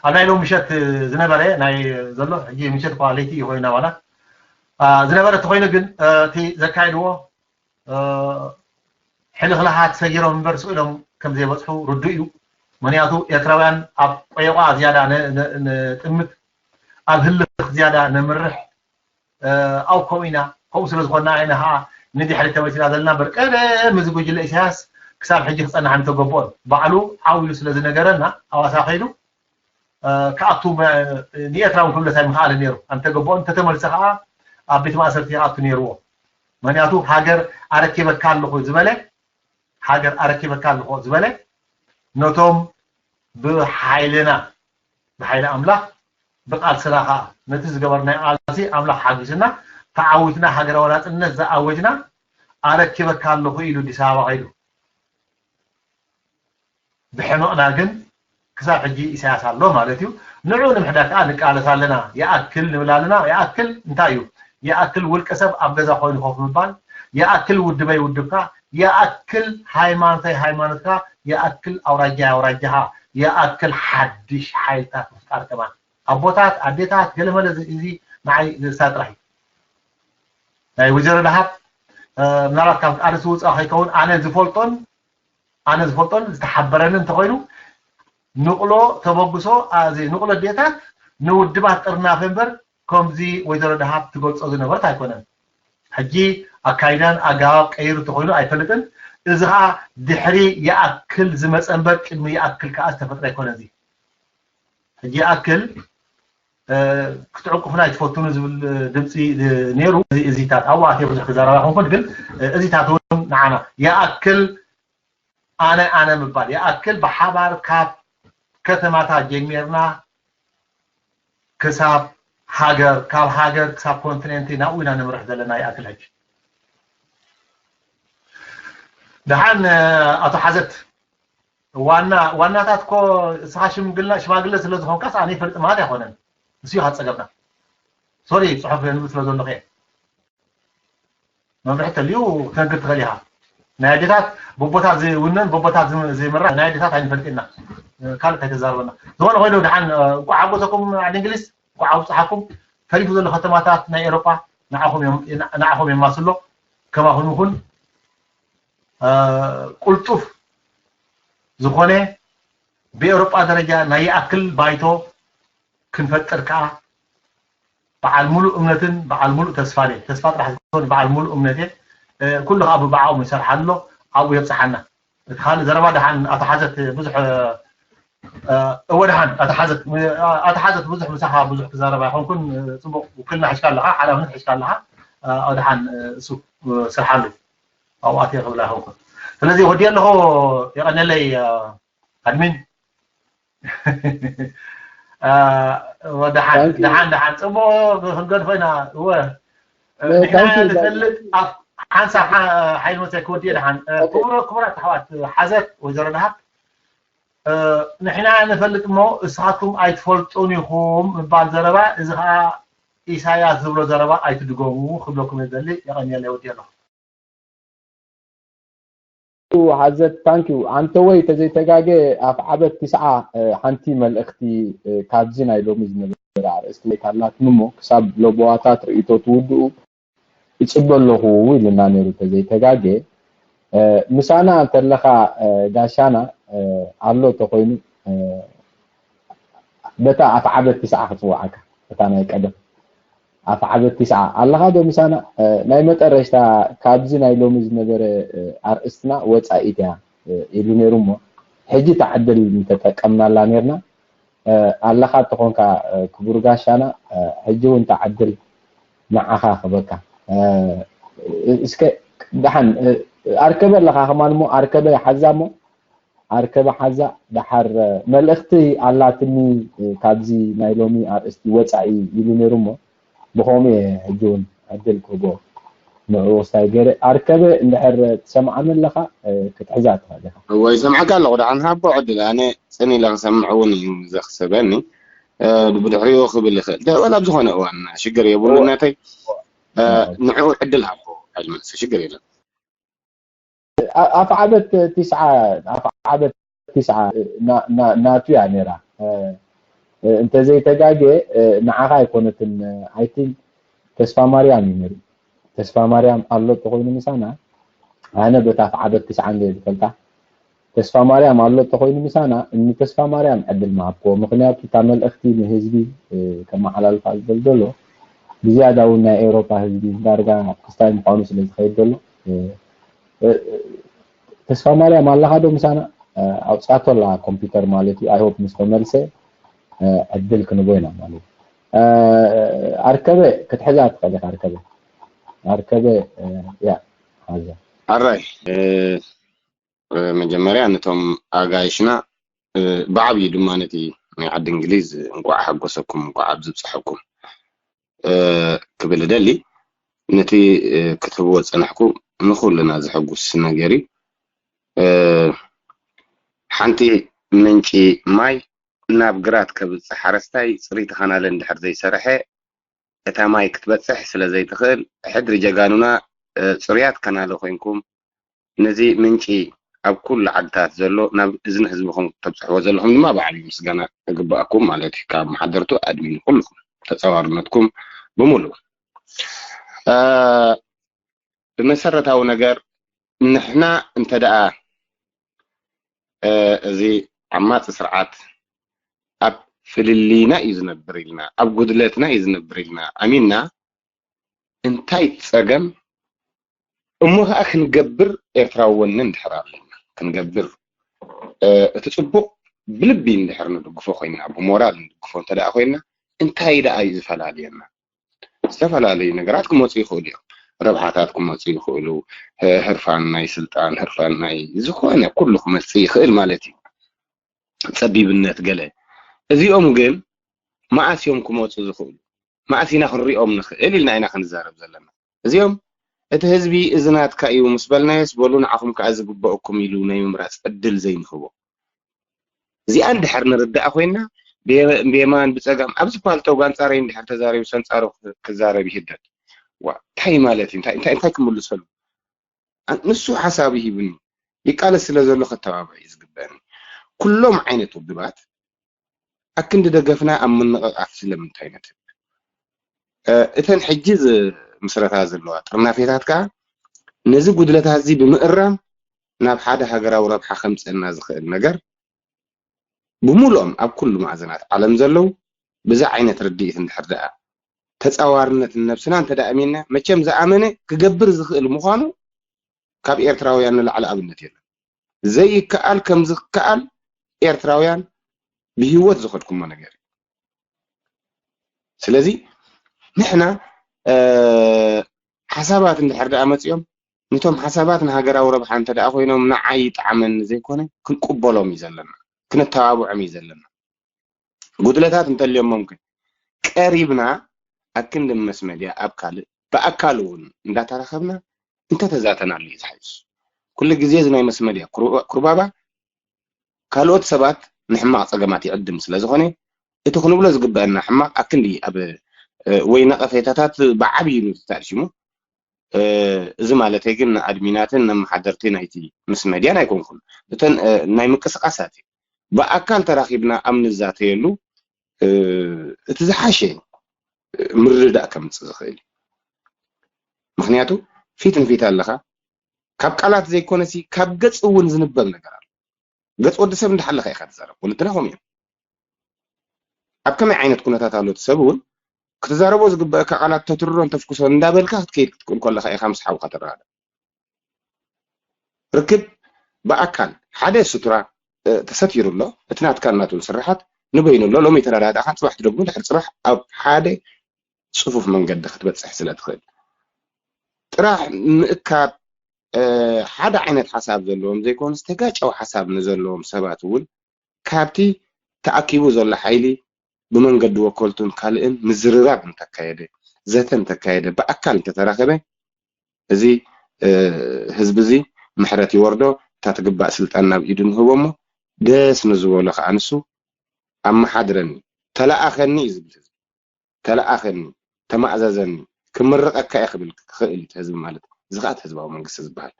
ኣብ ናይ ሎም ምሸት ዝነበረ ናይ ዘሎ ሕጂ ምሸት እኳ ለይቲ እዩ ኮይኑ ናባና ዝነበረ ተኮይኑ ግን እቲ ዘካየድዎ ሕልኽላኻት ሰጊሮም እምበር ስኢሎም ከም ዘይበፅሑ ርዱእ እዩ ምክንያቱ ኤርትራውያን ኣብ ቆየቋ ዝያዳ ንጥምት ኣብ ህልኽ ዝያዳ ነምርሕ ኣብ ከምኡ ኢና ከምኡ ስለ ዝኾንና ኢና ከዓ ንድሕሪ ተመልሲና ዘለና እምበር ቀደም እዚ ጉጅለ ኢሳያስ ክሳብ ሕጂ ክፀናሕ እንተገብኦን ባዕሉ ዓው ኢሉ ስለ ዝነገረና ኣዋሳ ከይዱ ክኣቱ ንኤርትራ እውን ክብለስ ኣይምኽኣለ ነይሩ ኣንተገብኦ እንተተመልሰ ከዓ ኣብ ቤት ማእሰርቲ ይኣቱ ነይርዎ ምክንያቱ ሃገር ኣረኪበካ ኣለኹ ዝበለ ሃገር ኣረኪበካ ኣለኹ ዝበለ ነቶም ብሓይልና ብሓይሊ ኣምላኽ ብቃልስና ከዓ ነቲ ዝገበርናዮ ቃልሲ ኣምላኽ ሓጊዝና ተዓዊትና ሃገራዊ ናፅነት ዝኣወጅና ኣረኪበካ ኣለኹ ኢሉ ኣዲስ ኣበባ ከይዱ ብሕመቕና ግን ክሳብ ሕጂ ኢሳያስ ኣሎ ማለት እዩ ንዑ ንምሕዳግ ከዓ ንቃለስ ኣለና ይኣክል ንብል ኣለና ይኣክል እንታይ እዩ ይኣክል ውልቀ ሰብ ኣብ ገዛ ኮይኑ ኮፍ ምባል ይኣክል ውድበይ ውድብካ ይኣክል ሃይማኖተይ ሃይማኖትካ ይኣክል ኣውራጃ ኣውራጃኻ ይኣክል ሓድሽ ሓይልታት ምፍጣር ከማን ኣቦታት ኣዴታት ገለመለ እዚ ንዓይ ዘሳ ጥራሕ እዩ ናይ ወይዘሮ ደሃብ ምናልባት ካብ ቃልሲ ውፃእ ከይከውን ኣነ ዝፈልጦን ኣነ ዝፈልጦን ዝተሓበረኒ እንተኮይኑ ንቕሎ ተበግሶ ንቕሎ ኣዴታት ንውድባት ጥርናፈ እምበር ከምዚ ወይዘሮ ደሃብ ትገልፆ ዝነበረት ኣይኮነን ሕጂ ኣካይዳን ኣገባብ ቀይሩ እንተኮይኑ ኣይፈልጥን እዚ ከዓ ድሕሪ ይኣክል ዝመፀ እምበር ቅድሚ ይኣክል ከዓ ዝተፈጥረ ኣይኮነ እዚ ሕጂ ይኣክል ክትዕቁፍና ኣይትፈትኑ ዝብል ድምፂ ነይሩ እዚታት ኣብኡ ኣትየ ብዙሕ ክዘረባ ኮንኩን ግን እዚታት እውን ንዓና ይኣክል ኣነ ኣነ ምባል ይኣክል ብሓባር ካብ ከተማታት ጀሚርና ክሳብ ሃገር ካብ ሃገር ክሳብ ኮንቲኔንቲ ናብኡ ኢና ንምርሕ ዘለና ይኣክል ሕጂ ደሓን ኣቶ ሓዘት ዋና ዋናታት ኮ እስኻ ሽምግልና ሽማግለ ስለ ዝኾንካስ ኣነ ይፈልጥ ማለት ኣይኮነን እሱ ኢኻ ዝፀገምና ሶሪ ፅሑፍ የንብብ ስለ ዘለኹ እየ መምርሒ ተልዩ ክትነግር ትኽእል ኢኻ ናይ ኣዴታት በቦታት ዝውነን በቦታት ዝምራሕ ናይ ኣዴታት ኣይንፈልጥ ኢና ካልእ ከይተዛርበና ዝኾነ ኮይኑ ድሓን እንኳዕ ሓጎሰኩም ዓዲ እንግሊዝ እንኳዕ ኣብፅሓኩም ተሪፉ ዘሎ ከተማታት ናይ ኤሮጳ ንዓኹም የማስሎ ከማኹም ይኹን ቁልጡፍ ዝኾነ ብኤውሮጳ ደረጃ ናይ ይኣክል ባይቶ ክንፈጥር ከዓ በዓል ሙሉእ እምነትን በዓል ሙሉእ ተስፋን እየ። ተስፋ ጥራሕ ዘይኮነ በዓል ሙሉእ እምነት እየ። ኩሉ ከዓ ብብዓኦም ይሰርሓ ኣሎ ኣብኡ የብፅሓና። እቲ ካልእ ዘረባ ደሓን ኣቶ ሓዘት ብዙሕ እወ ደሓን ኣቶ ሓዘት ኣቶ ሓዘት ብዙሕ ምሳኻ ብዙሕ ክዛረብ ኣይኮንኩን። ፅቡቕ ውክልና ሒዝካ ኣለኻ፣ ሓላፍነት ሒዝካ ኣለኻ። ኣብ ደሓን እሱ ስርሓሉ ኣብኡ ኣትየ ክብል ኣይኮንኩን። ስለዚ ወዲየ ኣለኹ። የቐነለይ። ኣድሚን። አ፣ ወደሓን፣ Thank you። ደሓን፣ ደሓን። ጽቡቕ ክንገድፎ ኢና። እወ። እ፣ ንሕና thank you። ንፈልጥ፣ ኣፍ-፣ ሓንሳብ ሓ-፣ ሓይል መጸ ክወድእ ደሓን። እ፣ ኦኬ። ክቡር-፣ ክቡራት ኣሕዋት፣ ሓዘት ወይዘሮ ደሃብ፣ እ፣ ንሕና ንፈልጥ እሞ እስኻትኩም ኣይትፈልጡን ኢኹም ምባል ዘረባ፣ እዚ ኸኣ ኢሳያስ ዝብሎ ዘረባ ኣይትድገሙ ክብለኩም እየ ዝደሊ። የቐንየለይ፣ ወዲ ኣለኹ። ሓዘት፣ thank you። ኣንተ ወይ ተዘይተጋገ ኣፍ ዓበት ቲስዓ፣ እ፣ ሓንቲ መልእኽቲ፣ እ፣ ካብዚ ናይ ሎሚ ዝነበረ ኣርእስቲ ወይ ካላትኒ እሞ ክሳብ ለቦዋታት ርእይቶ ትውድኡ እጽበ ኣለኹ ኢሉና ነይሩ ተዘይተጋገ። እ፣ ምሳና እንተለኻ፣ እ፣ ጋሻና፣ እ፣ ኣሎ ተኾይኑ፣ እ፣ በታ ኣፍ ዓበት ቲስዓ ክጽውዓካ፣ በታ ናይ ቀደም ኣፍ ዓበት ቲስዓ ኣለኻ ዶ ምሳና? እ፣ ናይ መጠረሽታ ካብዚ ናይ ሎሚ ዝነበረ፣ እ፣ ኣርእስትና ወጻኢት እያ፣ እ፣ ኢሉ ነይሩ እሞ፣ ሕጂ እታ ዕድል እንተጠቀምናላ ነይርና፣ እ፣ ኣለኻ እንተኾንካ፣ እ፣ ክቡር ጋሻና፣ እ፣ ሕጂ እውን እታ ዕድል ንዓኻ ክበካ። እ፣ እስከ ደሓን፣ እ፣ ኣርከበ ኣለኻ ከማን እሞ፣ ኣርከበ ሓዛ እሞ፣ ኣርከበ ሓዛ፣ ደሓር፣ እ፣ መልእኽቲ ኣላትኒ፣ እ፣ ካብዚ ናይ ሎሚ ኣርእስቲ ወጻኢ ኢሉ ነይሩ እሞ፣ ብኸምኡ እየ ሕጂ እውን ዕድል ክህቦ ንዕኡ ክስታይ ገይረ። ኣርከበ፣ እንድሕር ትሰምዓኒ ኣለኻ፣ እ፣ ክትሕዛ ትኽእል ኢኻ። እወ፣ ይሰምዓካ ኣለኹ። ደሓን ሃቦ ዕድል። ኣነ ጽን ኢለ ክሰምዕ እውን እዩ ዘኽስበኒ። እ፣ ብድሕሪኡ ክብል ይኽእል። ደወል ኣብ ዝኾነ እዋን ሽግር የብሉን እወ። ናተይ። እ፣ እወ። ንዕኡ ዕድል ሃቦ፣ ኣይመልሲ፣ ሽግር የለን። ኣ-፣ ኣፍ ዓበት ቲስዓ፣ ኣፍ ዓበት ቲስዓ ና-፣ ና-፣ ናቱ እያ ነይራ። እ፣ እ፣ እንተዘይተጋግየ፣ እ፣ ንዓኻ ኣይኮነትን፣ እ፣ I think ተስፋ ማርያም እዩ ነይሩ። ተስፋ ማርያም ኣሎ ተኾይኑ ምሳና፣ ኣነ በታ ኣፍ ዓበት ቲስዓ እንደ ዝፈልጣ፣ ተስፋ ማርያም ኣሎ ተኾይኑ ምሳና፣ እኒ ተስፋ ማርያም ዕድል ምሃብክዎ። ምኽንያቱ እታ መልእኽቲ ንህዝቢ፣ እ፣ ከመሓላልፋ ዝደል ዘሎ፣ ብዝያዳ እውን ናይ ኤውሮፓ ህዝቢ ዳርጋ ክስታይ ምዃኑ ስለ ዝኸይድ ዘሎ፣ እ፣ እ፣ ተስፋ ማርያም ኣለኻ ዶ ምሳና? እ፣ ኣውጻቶ ኣላ ኮምፒውተር ማለት እዩ። I hope ምስ ተመልሰ፣ እ፣ ዕድል ክንቦ ኢና ማለት እዩ። እ፣ ኣርከበ ክትሕዛ ትኽእል ኢኻ፣ ኣርከበ። ኣርከበ፣ እ፣ ያ፣ ሓዛ። ኣራይ፣ እ፣ እ፣ መጀመርያ ነቶም ኣጋይሽና፣ እ፣ ብዓብዩ ድማ ነቲ ናይ ዓዲ እንግሊዝ እንቋዕ ሓጎሰኩም፣ እንቋዕ ኣብዚ ብጽሐኩም፣ እ፣ ክብል እደሊ። ነቲ፣ እ፣ ክትህብዎ ዝጸናሕኩ ንኹልና ዘሐጉስ ነገር እዩ። እ፣ ሓንቲ ምንጪ ማይ ናብ ግራት ከብጽሕ ሓረስታይ ጽርይቲ ካናለ እንድሕር ዘይሰርሐ፣ እታ ማይ ክትበጽሕ ስለ ዘይትኽእል፣ ሕድሪ ጀጋኑና፣ እ፣ ጽሩያት ካናለ ኮይንኩም፣ ነዚ ምንጪ ኣብ ኩሉ ዓድታት ዘሎ ናብ እዝኒ ህዝብኹም ተብጽሕዎ ዘለኹም ድማ ብዓቢ ምስጋና ይግብኣኩም ማለት እዩ። ካብ መሓደርቱ ኣድሚን ኩልኹም ተጻዋርነትኩም ብምሉእ። እ፣ ብመሰረታዊ ነገር ንሕና እንተ ደኣ፣ እ፣ እዚ ዓማጺ ስርዓት ኣብ ፍልልይና እዩ ዝነብር ኢልና፣ ኣብ ጉድለትና እዩ ዝነብር ኢልና ኣሚንና፣ እንታይ ጸገም እሞ ከኣ ክንገብር ኤርትራዊ ወኒ እንድሕር ኣለና፣ ክንገብር፣ እ፣ እቲ ጽቡቕ ብልቢ እንድሕር ንድግፎ ኮይንና፣ ብሞራል ንድግፎ እንተ ደኣ ኮይንና፣ እንታይ ደኣ እዩ ዝፈላልየና? ዝተፈላለዩ ነገራት ክመጹ ይኽእሉ እዮም። ረብሓታት ክመጹ ይኽእሉ፣ ህ-፣ ህርፋን ናይ ስልጣን፣ ህርፋን ናይ ዝኾነ ኩሉ ክመጽእ ይኽእል ማለት እዩ። ጸቢብነት ገለ። እዚኦም ግን መኣስ እዮም ክመጹ ዝኽእሉ? መኣስ ኢና ክንሪኦም ንኽእል ኢልና ኢና ክንዛረብ ዘለና። እዚኦም እቲ ህዝቢ እዚ ናትካ እዩ ምስ በልናዮስ፣ በሉ ንዓኹም ከኣ ዝግበአኩም ኢሉ ናይ ምምራጽ ዕድል ዘይንህቦ። እዚኣ እንድሕር ንርዳእ ኮይንና፣ ብየ-፣ ብየማን ብጸጋም ኣብዚ ፓልቶግ ኣንጻረይ እንድሕር ተዛሪቡ ሰንጻሩ ክዛረብ ይህደድ። ዋ፣ እንታይ ማለት እዩ? እንታይ፣ እንታይ፣ እንታይ ክምልሰሉ? ኣ-፣ ንሱ ሓሳቡ ሂብኒ፣ ይቃለስ ስለ ዘሎ ከተባብዕ እዩ ዝግበአኒ። ኩሎም ዓይነት ውድባት ኣክንዲ ደገፍና ኣብ ምንቕቓፍ ስለምንታይ ነትብ? እ፣ እተን ሕጂ ዝ-፣ ምስረታ ዘለዋ ጥርናፌታት ከኣ ነዚ ጉድለታት እዚ ብምእራም ናብ ሓደ ሃገራዊ ረብሓ ከምጽእና ዝኽእል ነገር ብምሉኦም ኣብ ኩሉ ማዕዘናት ዓለም ዘለዉ ብዚ ዓይነት ርድኢት እንድሕር ደኣ ተጻዋርነት ንነብስና እንተ ደኣ ኣሚንና፣ መቸም ዝኣመነ ክገብር ዝኽእል ምዃኑ ካብ ኤርትራውያን ንላዕሊ ኣብነት የለን። ዘይከኣል ከም ዝከኣል ኤርትራውያን ብህይወት ዝኸድኩሞ ነገር እዩ። ስለዚ ንሕና፣ እ፣ ሓሳባት እንድሕር ደኣ መጺኦም፣ ነቶም ሓሳባት ንሃገራዊ ረብሓ እንተ ደኣ ኮይኖም ንዓይ ይጥዓመኒ ዘይኮነ ክንቅበሎም እዩ ዘለና። ክነተባብዖም እዩ ዘለና። ጉድለታት እንተልዮሞም ግን ቀሪብና ኣክንዲ መስ መድያ ኣብ ካልእ ብኣካል እውን እንዳተራኸብና እንተተዛተናሉ እዩ ዝሓይሽ። ኩሉ ግዜ እዚ ናይ መስ መድያ ኩርባባ ካልኦት ሰባት ንሕማቕ ጸገማት ይዕድም ስለ ዝኾነ እቲ ክንብሎ ዝግበአና ሕማቕ ኣክንዲ ኣብ ወይ ነቐፌታታት ብዓብዩ ተኣልሽሙ። እዚ ማለተይ ግን ንኣድሚናትን ነመሓደርቲ ናይቲ ምስ መድያን ኣይኮንኩን። እተን ናይ ምቅስቃሳት እዩ። ብኣካል ተራኺብና ኣብ ንዛተየሉ እቲ ዝሓሸ ምርድዳእ ከምፅእ ዝኽእል እዩ። ምክንያቱ ፊት ንፊት ኣለኻ። ካብ ቃላት ዘይኮነሲ ካብ ገፅ እውን ዝንበብ ነገር ኣሎ። ገፅ ወዲ ሰብ እንዳሓለኻ ኢኻ ትዛረብ። ወለድና ከምኡ እዮም። ኣብ ከመይ ዓይነት ኩነታት ኣሎ እቲ ሰብ እውን ክትዛረቦ ዝግበአካ ቃላት ተትርሮን ተፍኩሶን እንዳበልካ ክትከይድ ክትክእል ከለኻ ኢኻ ምስ ሓውካ ትረዳዳእ። ርክብ ብኣካል ሓደ ስቱራ ተሰቲሩ ኣሎ። እቲ ናትካን ናቱን ስርሓት ንበይኑ ኣሎ። ሎሚ ተረዳዳእካ ጽባሕ ትደግሞ ድሕሪ ጽባሕ ኣብ ሓደ ጽፉፍ መንገዲ ክትበጽሕ ስለ ትኽእል ጥራሕ ምእካብ ሓደ ዓይነት ሓሳብ ዘለዎም ዘይኮኑስ ተጋጨው ሓሳብ ንዘለዎም ሰባት እውን ካብቲ ተኣኪቡ ዘሎ ሓይሊ ብመንገዲ ወከልቱን ካልእን ምዝርራብ እንተካየደ፣ ዘተ እንተካየደ፣ ብኣካል እንተተራኸበ እዚ ህዝቢ እዚ ምሕረት ይወርዶ፣ እታ ትግባእ ስልጣን ናብ ኢዱ ንህቦ እሞ ደስ ንዝበሎ ከዓ ንሱ ኣመሓድረኒ፣ ተለኣኸኒ እዩ ዝብል ህዝቢ። ተለኣኸኒ፣ ተማእዛዘኒ፣ ክምርቐካ እየ ክብል ክኽእል እዩ ህዝቢ ማለት እዚ ከዓ ህዝባዊ መንግስቲ ዝበሃል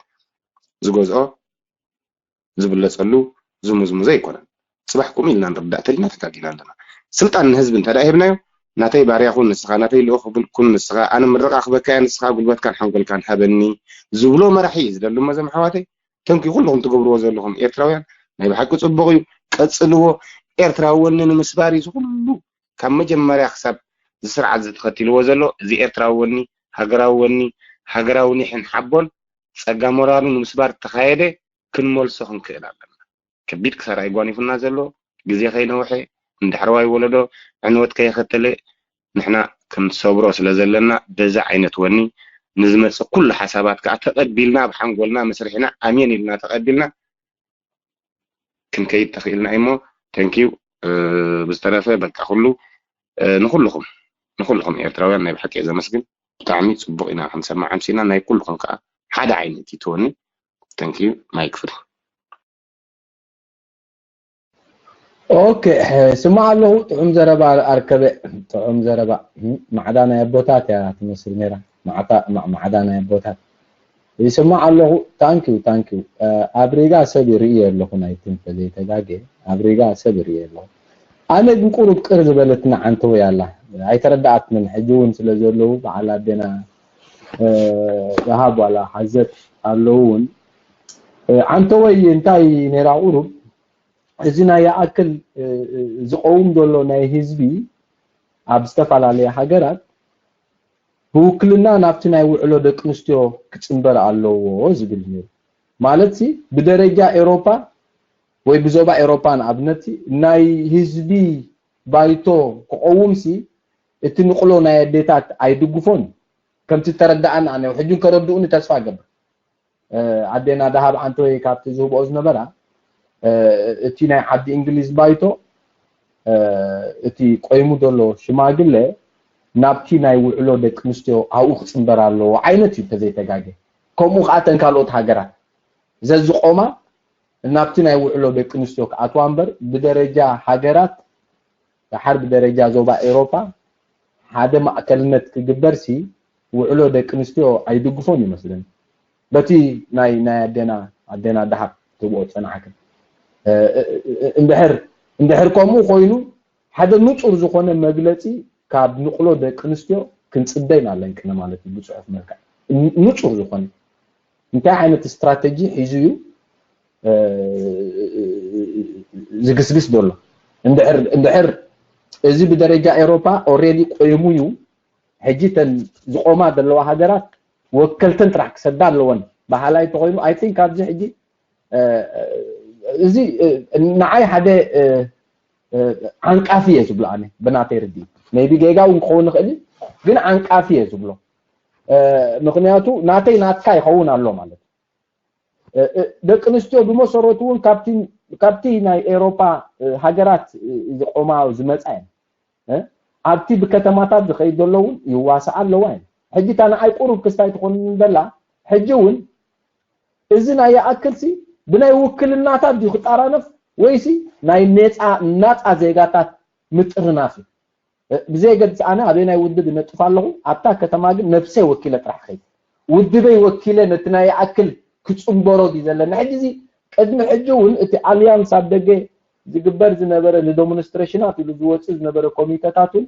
ዝገዝኦ ዝብለፀሉ ዝሙዝሙዘ ኣይኮነን። ፅባሕ ቁም ኢልና ንርዳእ ተሊና ተጋጊና ኣለና። ስልጣን ንህዝቢ እንተ ሂብናዮ ናተይ ባርያ ኩን ንስኻ፣ ናተይ ልኡኽ ኩን ንስኻ፣ ኣነ ምርቓ ክበካ እየ ንስኻ ጉልበትካን ሓንጎልካን ሃበኒ ዝብሎ መራሒ እዩ ዝደሊ። እሞ እዞም ኣሕዋተይ ተንኪ ኩልኹም ትገብርዎ ዘለኹም ኤርትራውያን ናይ ብሓቂ ፅቡቕ እዩ፣ ቀፅልዎ። ኤርትራዊ ወኒ ንምስባር እዩ ዝኩሉ ካብ መጀመርያ ክሳብ እዚ ስርዓት ዝተኸቲልዎ ዘሎ እዚ ኤርትራዊ ወኒ፣ ሃገራዊ ወኒ፣ ሃገራዊ ኒሕን ሓቦን ጸጋ ሞራሉ ንምስባር እተኻየደ ክንመልሶ ክንክእል ኣለና። ከቢድ ክሳራ እዩ ጓኒፉና ዘሎ። ግዜ ከይነውሐ፣ ንዳሕረዋይ ወለዶ ዕንወት ከየኸተለ ንሕና ክንሰብሮ ስለ ዘለና በዚ ዓይነት ወኒ ንዝመጽእ ኩሉ ሓሳባት ከኣ ተቐቢልና ኣብ ሓንጎልና መስሪሕና ኣሜን ኢልና ተቐቢልና ክንከይድ ተኽኢልና እሞ ተንኪው ብዝተረፈ በቃ ኩሉ ንኩልኹም ንኩልኹም ኤርትራውያን ናይ ብሓቂ እየ ዘመስግን። ብጣዕሚ ጽቡቕ ኢና ክንሰማዕ ኣምሲና ናይ ኩልኹም ከኣ ሓደ ዓይነት ይትወኒ። ተንኪው ማይክ ፍሪ። ኦኬ ስማዕ ኣለኹ። ጥዑም ዘረባ ኣርከበ፣ ጥዑም ዘረባ። ማዕዳ ናይ ኣቦታት እያ ትመስል ነይራ። ማዕዳ ናይ ኣቦታት ይስማዕ ኣለኹ። ታንኪዩ ታንኪዩ። ኣብ ሪጋ ሰብ ይርኢ ኣለኹ ናይ ትንተ ዘይተጋገ ኣብ ሪጋ ሰብ ይርኢ ኣለኹ። ኣነ ግን ቁሩብ ቅር ዝበለትና ዓንተወይ ኣላ ኣይተረዳኣትንን። ሕጂ እውን ስለ ዘለዉ በዓል ኣዴና ረሃብ ዋላ ሓዘት ኣለዉ እውን ዓንተወይ እንታይ ነይራ ቁሩብ እዚ ናይ ይኣክል ዝቐውም ዘሎ ናይ ህዝቢ ኣብ ዝተፈላለየ ሃገራት ብውክልና ናብቲ ናይ ውዕሎ ደቂ ኣንስትዮ ክፅንበር ኣለዎ ዝብል ነይሩ። ማለት ሲ ብደረጃ ኤሮፓ ወይ ብዞባ ኤሮፓ ንኣብነት ሲ ናይ ህዝቢ ባይቶ ክቐውም ሲ እቲ ንቕሎ ናይ ኣዴታት ኣይድግፎን ከምቲ ተረዳኣና ኣነ ሕጂ ከረድኡኒ ተስፋ ገብር። ኣዴና ደሃብ ዓንተወይ ካብቲ ዝህብኦ ዝነበራ እቲ ናይ ዓዲ እንግሊዝ ባይቶ እቲ ቆይሙ ዘሎ ሽማግለ ናብቲ ናይ ውዕሎ ደቂ ኣንስትዮ ኣብኡ ክፅንበር ኣለዎ ዓይነት እዩ ተዘይተጋገ። ከምኡ ከዓ ተን ካልኦት ሃገራት ዘዝቆማ ናብቲ ናይ ውዕሎ ደቂ ኣንስትዮ ክኣትዋ እምበር ብደረጃ ሃገራት ደሓር ብደረጃ ዞባ ኤሮፓ ሓደ ማእከልነት ክግበር ሲ ውዕሎ ደቂ ኣንስትዮ ኣይድግፎን ይመስለኒ። በቲ ናይ ናይ ኣዴና ኣዴና ደሃብ ትብኦ ጸናሕክን እንድሕር እንድሕር ከምኡ ኮይኑ ሓደ ንጹር ዝኾነ መግለጺ ካብ ንቕሎ ደቂ ኣንስትዮ ክንጽበይ ኣለንቅነ ማለት እዩ። ብጽሑፍ መልክዕ ንጹር ዝኾነ እንታይ ዓይነት ስትራተጂ ሒዙ እዩ ዝግስግስ ዘሎ? እንድሕር እዚ ብደረጃ ኤሮፓ ኦሬዲ ቆይሙ እዩ። ሕጂ ተን ዝቆማ ዘለዋ ሃገራት ወከልተን ጥራሕ ክሰዳ ኣለወን በሃላይ ተኮይኑ ኣይ ቲንክ ኣብዚ ሕጂ እዚ ንዓይ ሓደ ዓንቃፊ እየ ዝብሎ ኣነ ብናተይ ርዲ ቢ ጌጋ እውን ክኸውን ይኽእል ግን ዓንቃፊ እየ ዝብሎ። ምክንያቱ ናተይ ናትካ ይኸውን ኣሎ ማለት ደቂ ኣንስትዮ ብመሰረቱ እውን ካብቲ ካብቲ ናይ ኤሮፓ ሃገራት ዝቆማ ዝመፃ እየን። ኣብቲ ብከተማታት ዝኸይድ ዘሎ እውን ይዋሳዓ ኣለዋ እየን። ሕጂ እታ ንዓይ ቁሩብ ክስታይ ትኾን ደላ ሕጂ እውን እዚ ናይ ይኣክልሲ ብናይ ውክልናታት ድዩ ክጣራነፍ ወይሲ ናይ ኔፃ ናፃ ዜጋታት ምጥርናፍ እዩ? ብዘየገድስ ኣነ ኣበይ ናይ ውድብ ይነጥፍ ኣለኹ ኣብታ ከተማ ግን ነብሰይ ወኪለ ጥራሕ ኸይድ ውድበይ ወኪለ ነቲ ናይ ይኣክል ክፅንበሮ ድዩ ዘለና ሕጂ እዚ ቅድሚ ሕጂ እውን እቲ ኣልያንስ ኣብ ደገ ዝግበር ዝነበረ ንደሞንስትሬሽናት ኢሉ ዝወፅእ ዝነበረ ኮሚተታት እውን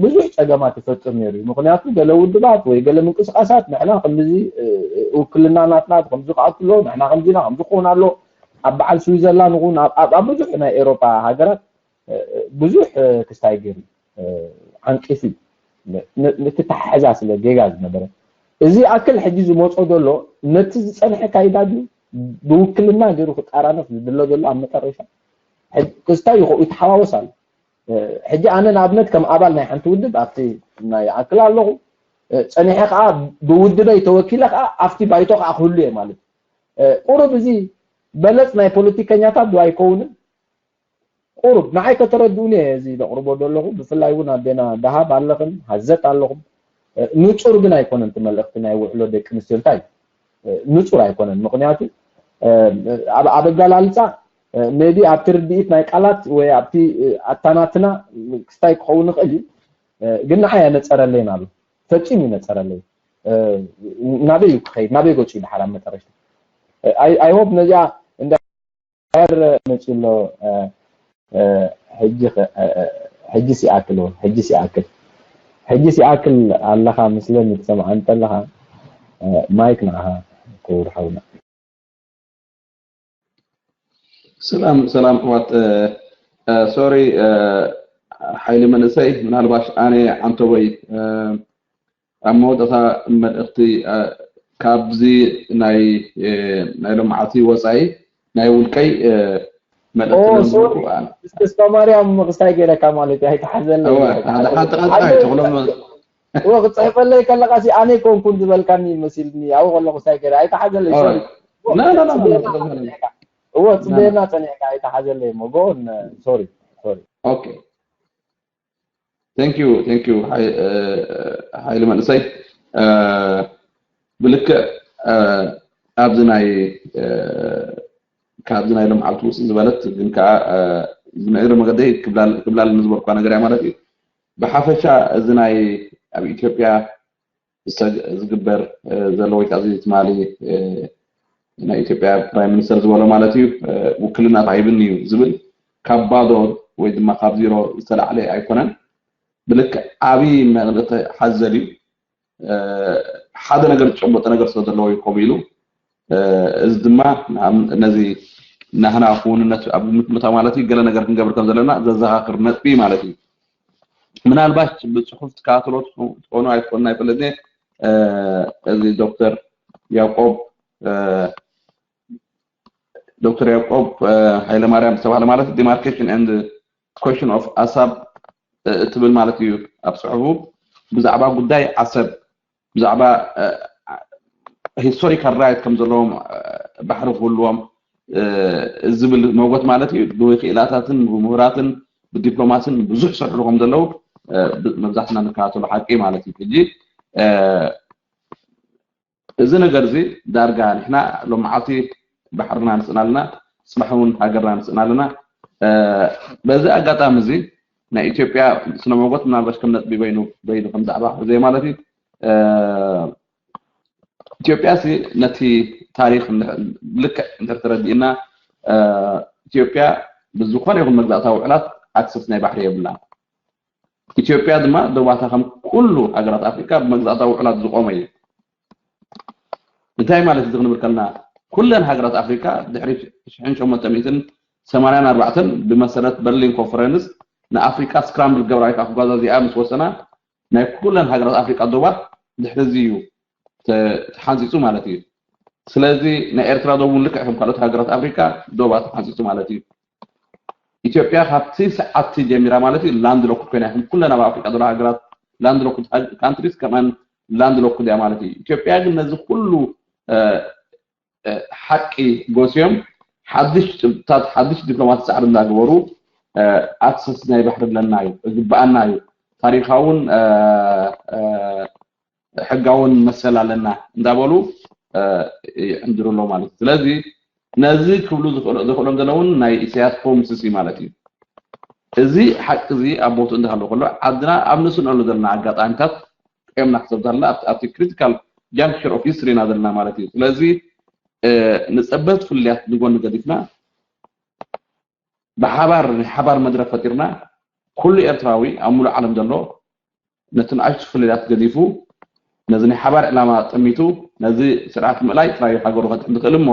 ብዙሕ ፀገማት ይፈጥር ነይሩ እዩ። ምክንያቱ ገለ ውድባት ወይ ገለ ምንቅስቃሳት ንሕና ከምዚ ውክልና ናትና ከምዚ ክኣቱ ኣሎ ንሕና ከምዚና ከምዚ ክኾን ኣሎ ኣብ በዓል ስዊዘርላንድ እውን ኣብ ብዙሕ ናይ ኤሮፓ ሃገራት ብዙሕ ክስታይ ገይሩ ዓንቂፉ እዩ። ነቲ ተሓሕዛ ስለ ጌጋ ዝነበረ እዚ ኣክል ሕጂ ዝመፆ ዘሎ ነቲ ዝፀንሐ ካይዳ ድዩ ብውክልና ገይሩ ክጣራነፍ ዝድሎ ዘሎ ኣብ መጠረሻ ክስታይ ይተሓዋወስ ኣሎ። ሕጂ ኣነ ንኣብነት ከም ኣባል ናይ ሓንቲ ውድብ ኣብቲ ናይ ይኣክል ኣለኹ ፀኒሐ ከዓ ብውድበይ ተወኪለ ከዓ ኣብቲ ባይቶ ከዓ ክህሉ እየ ማለት እዩ። ቁሩብ እዚ በለፅ ናይ ፖለቲከኛታት ዶ ኣይከውንን? ቁሩብ ንዓይ ከተረድኡኒ እየ እዚ ዘቕርቦ ዘለኹ ብፍላይ እውን ኣዴና ደሃብ ኣለኽን ሃዘት ኣለኹም ንፁር ግን ኣይኮነን እቲ መልእኽቲ ናይ ውዕሎ ደቂ ኣንስትዮ እንታይ ንፁር ኣይኮነን ምክንያቱ ኣብ ኣገላልፃ maybe ኣብቲ ርድኢት ናይ ቃላት ወይ ኣብቲ ኣታናትና ክስታይ ክኸውን ይኽእል እዩ ግን ንዓይ ኣነፀረለይን ኣሎ ፈፂሙ ይነፀረለይ ናበይ እዩ ክኸይድ ናበይ ገፁ ይድሓር ኣብ መጠረሽታ I hope ነዚኣ እንዳ ር መፂ ኣሎ ሕጂ ሕጂ ሲኣክል እውን ሕጂ ሲኣክል ሕጂ ሲኣክል ኣለኻ ምስለኒ ትሰምዓ እንተለኻ ማይክ ንዓኻ ክቡር ሓውና ሰላም ሰላም ኣሕዋት ሶሪ ሓይሊ መንእሰይ ምናልባሽ ኣነ ዓንተቦይ ኣብ መወዳእታ መልእኽቲ ካብዚ ናይ ናይ ሎምዓቲ ወፃኢ ናይ ውልቀይ መልእኽቲ ተስፋ ማርያም ክስታይ ገይረካ ማለት እዩ ኣይተሓዘለይ ሓደ ሓንቲ ቃልካ ኣይትኽሎም እዎ ክፅሕፈለይ ከለካ ሲ ኣነ ኮንኩን ዝበልካኒ መሲልኒ ኣብኡ ከለኩ ክስታይ ገይረ ኣይተሓዘለይ እዎ ፅበየና ፀኒዕካ ኣይተሓዘለይ እሞ ጎን ሶሪ ሶሪ Thank you, thank you. ሓይሊ መንእሰይ ብልክዕ ኣብዚ ናይ ካብዚ ናይ ሎምዓልቲ ውፅእ ዝበለት ግን ከዓ ዝምዕሪ መገደይ ክብላል ንዝበልኳ ነገር እያ ማለት እዩ። ብሓፈሻ እዚ ናይ ኣብ ኢትዮጵያ ዝግበር ዘሎ ወይ ከዓ እዚ ትማሊ ናይ ኢትዮጵያ ፕራይም ሚኒስተር ዝበሎ ማለት እዩ ውክልና ኣይብን እዩ ዝብል ካብ ባዶ ወይ ድማ ካብ ዜሮ ዝተላዕለ ኣይኮነን። ብልክዕ ዓብዪ መልእኽቲ ሓዘል እዩ። ሓደ ነገር ዝጨበጠ ነገር ስለ ዘለዎ እዩ ከምኡ ኢሉ። እዚ ድማ ነዚ ናህና ክውንነት ኣብ ግምት ምእታው ማለት እዩ ገለ ነገር ክንገብር ከም ዘለና ዘዘኻኽር ነጥቢ እዩ ማለት እዩ። ምናልባሽ ብፅሑፍ ትከታተሎ ትኾኑ ኣይትኾኑ ኣይፈለጥን እየ። እዚ ዶክተር ያዕቆብ ዶክተር ያዕቆብ ሃይለማርያም ዝተባህለ ማለት demarcation and question of ኣሳብ እትብል ማለት እዩ ኣብ ፅሑፉ ብዛዕባ ጉዳይ ዓሰብ ብዛዕባ historical right ከም ዘለዎም ባሕሪ ክህልዎም ዝብል መጎት ማለት እዩ ብክኢላታትን ብምሁራትን ብዲፕሎማስን ብዙሕ ስርሕሉ ከም ዘለዉ መብዛሕትና ንከታተሎ ሓቂ ማለት እዩ ሕጂ እዚ ነገር እዚ ዳርጋ ንሕና ሎመዓልቲ ባሕርና ንስእና ኣለና፣ ፅባሕ እውን ሃገርና ንስእና ኣለና። በዚ ኣጋጣሚ እዚ ናይ ኢትዮጵያ ስነ መጎት ምናልባሽ ከም ነጥቢ በይኑ በይኑ ከም ዛዕባ ክሕዘዮ ማለት እዩ። ኢትዮጵያ ሲ ነቲ ታሪክ ልክዕ እንድሕር ተረዲእና ኢትዮጵያ ብዝኾነ ይኹን መግዛእታዊ ውዕላት ኣክሰስ ናይ ባሕሪ የብላን። ኢትዮጵያ ድማ ዶባታ ከም ኩሉ ሃገራት ኣፍሪካ ብመግዛእታዊ ውዕላት ዝቆመ እዩ። እንታይ ማለት እዚ ክንብል ከለና ኩለን ሃገራት ኣፍሪካ ድሕሪ ሽሕን ሸሞንተ ሚእትን ሰማንያን ኣርባዕተን ብመሰረት በርሊን ኮንፈረንስ ንኣፍሪካ ስክራምብል ገብራ ወይ ከዓ ክጓዛ እዚኣ ምስ ወሰና ናይ ኩለን ሃገራት ኣፍሪካ ዶባት ድሕሪ እዚ እዩ ተሓንፂፁ ማለት እዩ። ስለለዚ ናይ ኤርትራ ዶብ እውን ልክዕ ከም ካልኦት ሃገራት ኣፍሪካ ዶባ ተሓንፂፁ ማለት እዩ። ኢትዮጵያ ካብቲ ሰዓትቲ ጀሚራ ማለት እዩ ላንድ ሎክድ ኮይና ይኹን ኩለን ኣብ ኣፍሪካ ዘለዋ ሃገራት ላንድ ሎክድ ካንትሪስ ከምኣን ላንድ ሎክድ እያ ማለት እዩ። ኢትዮጵያ ግን ነዚ ኩሉ ሓቂ ጎስዮም ሓድሽ ጭብጥታት ሓድሽ ዲፕሎማሲ ፃዕሪ እንዳገበሩ ኣክሰስ ናይ ባሕሪ ኣለና እዩ፣ እግበኣና እዩ፣ ታሪካውን ሕጋውን መሰል ኣለና እንዳበሉ ይዕንድሩ ኣለዉ ማለት እዩ። ስለዚ ነዚ ክብሉ ዝኽእሎም ዘለውን ናይ ኢሳያስ ፕሮሚስስ እዩ ማለት እዩ። እዚ ሓቂ እዚ ኣብ ቦትኡ እንዳሃለወ ከሎ ዓድና ኣብ ንስንኣሉ ዘለና ኣጋጣሚታት ጥዕምና ክሰብዛልና ኣብቲ ክሪቲካል ጃንክቸር ኦፍ ሂስትሪ ኢና ዘለና ማለት እዩ። ስለዚ ንፀበት ፍልያት ንጎኒ ገዲፍና ብሓባር ናይ ሓባር መድረክ ፈጢርና ኩሉ ኤርትራዊ ኣብ ሙሉእ ዓለም ዘሎ ነቲ ንኣሽቱ ፍልልያት ገዲፉ ነዚ ናይ ሓባር ዕላማ ጠሚቱ ነዚ ስርዓት ምእላይ ጥራይ ሃገሩ ከድሕን ዝኽእል እሞ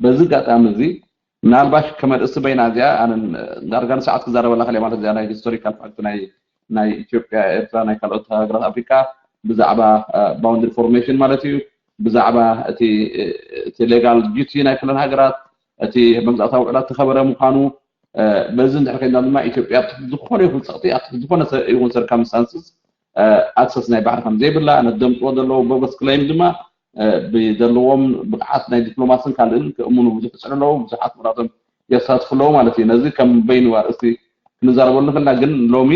በዚ ኣጋጣሚ እዚ ምናልባሽ ከም ኣርእስቲ በይና እዚኣ ኣነ ዳርጋ ንሰዓት ክዛረበላ ክእል ማለት እዚኣ ናይ ሂስቶሪካል ፋክት ናይ ናይ ኢትዮጵያ ኤርትራ ናይ ካልኦት ሃገራት ኣፍሪካ ብዛዕባ ባውንድሪ ፎርሜሽን ማለት እዩ ብዛዕባ እቲ ሌጋል ዲቲ ናይ ኩለን ሃገራት እቲ መግዛእታዊ ውዕላት ተኸበረ ምዃኑ በዚ እንድሕር ከይድና ድማ ኢትዮጵያ ኣብ ትሕቲ ዝኾነ ይኹን ፀቕጢ ኣብ ትሕቲ ዝኾነ ይኹን ሰርከምስታንስስ ኣክሰስ ናይ ባሕሪ ከም ዘይብላ ነደምፅዎ ዘለዉ ቦገስ ክለይም ድማ ብዘለዎም ብቕዓት ናይ ዲፕሎማስን ካልእን ክእምኑ ብዙሕ ይፅዕሩ ኣለዉ ብዙሓት ምራቶም የሳትፉ ኣለዉ ማለት እዩ ነዚ ከም በይኑ ኣርእስቲ ክንዛረበሉ ንኽእልና ግን ሎሚ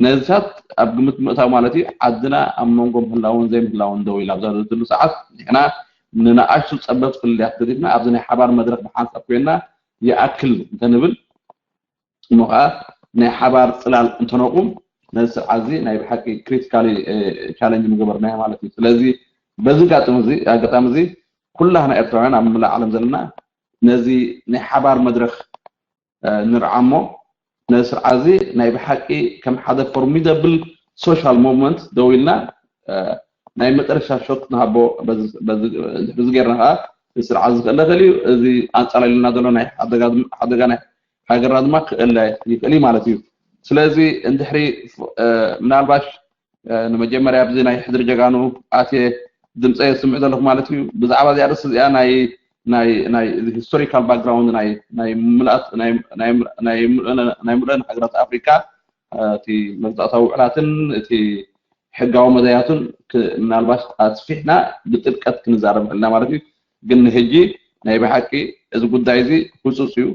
ነዚታት ኣብ ግምት ምእታው ማለት እዩ ዓድና ኣብ መንጎ ምህላውን ዘይምህላውን ደው ኢላ ኣብ ዘለትሉ ሰዓት ንሕና ንንኣሽቱ ፀበብቲ ፍልልያት ገዲፍና ኣብዚ ናይ ሓባር መድረክ ብሓንሳብ ኮይንና ይኣክል እንተንብል እሞ ከዓ ናይ ሓባር ፅላል እንተነቁም ነዚ ስርዓት እዚ ናይ ብሓቂ ክሪቲካሊ ቻለንጅ ምገበርናዮ ማለት እዩ ስለዚ በዚ ኣጋጣሚ እዚ ኩላህና ኤርትራውያን ኣብ መላእ ዓለም ዘለና ነዚ ናይ ሓባር መድረክ ንርዓ እሞ ነዚ ስርዓት እዚ ናይ ብሓቂ ከም ሓደ ፎርሚደብል ሶሻል ሞቭመንት ደው ኢልና ናይ መጨረሻ ሾት ንሃቦ በዚ ጌርና ከዓ እዚ ስርዓት እዚ ክእለ ክእል እዩ እዚ ኣንፃላሊልና ዘሎ ናይ ሓደጋ ናይ ሃገርና ድማ ክእለ ይክእል እዩ ማለት እዩ ስለዚ እንድሕሪ ምናልባሽ ንመጀመርያ ኣብዚ ናይ ሕድሪ ጀጋኑ ኣትየ ድምፀ የስምዕ ዘለኹ ማለት እዩ ብዛዕባ እዚኣ ርእሲ እዚኣ ናይ ናይ ናይ ሂስቶሪካል ባክግራውንድ ናይ ናይ ምልኣት ናይ ናይ ናይ ምልአን ሃገራት ኣፍሪካ እቲ መግዛእታዊ ውዕላትን እቲ ሕጋዊ መዳያቱን ምናልባት ኣስፊሕና ብጥልቀት ክንዛረብ ክእልና ማለት እዩ ግን ንሕጂ ናይ ብሓቂ እዚ ጉዳይ እዚ ህፁፅ እዩ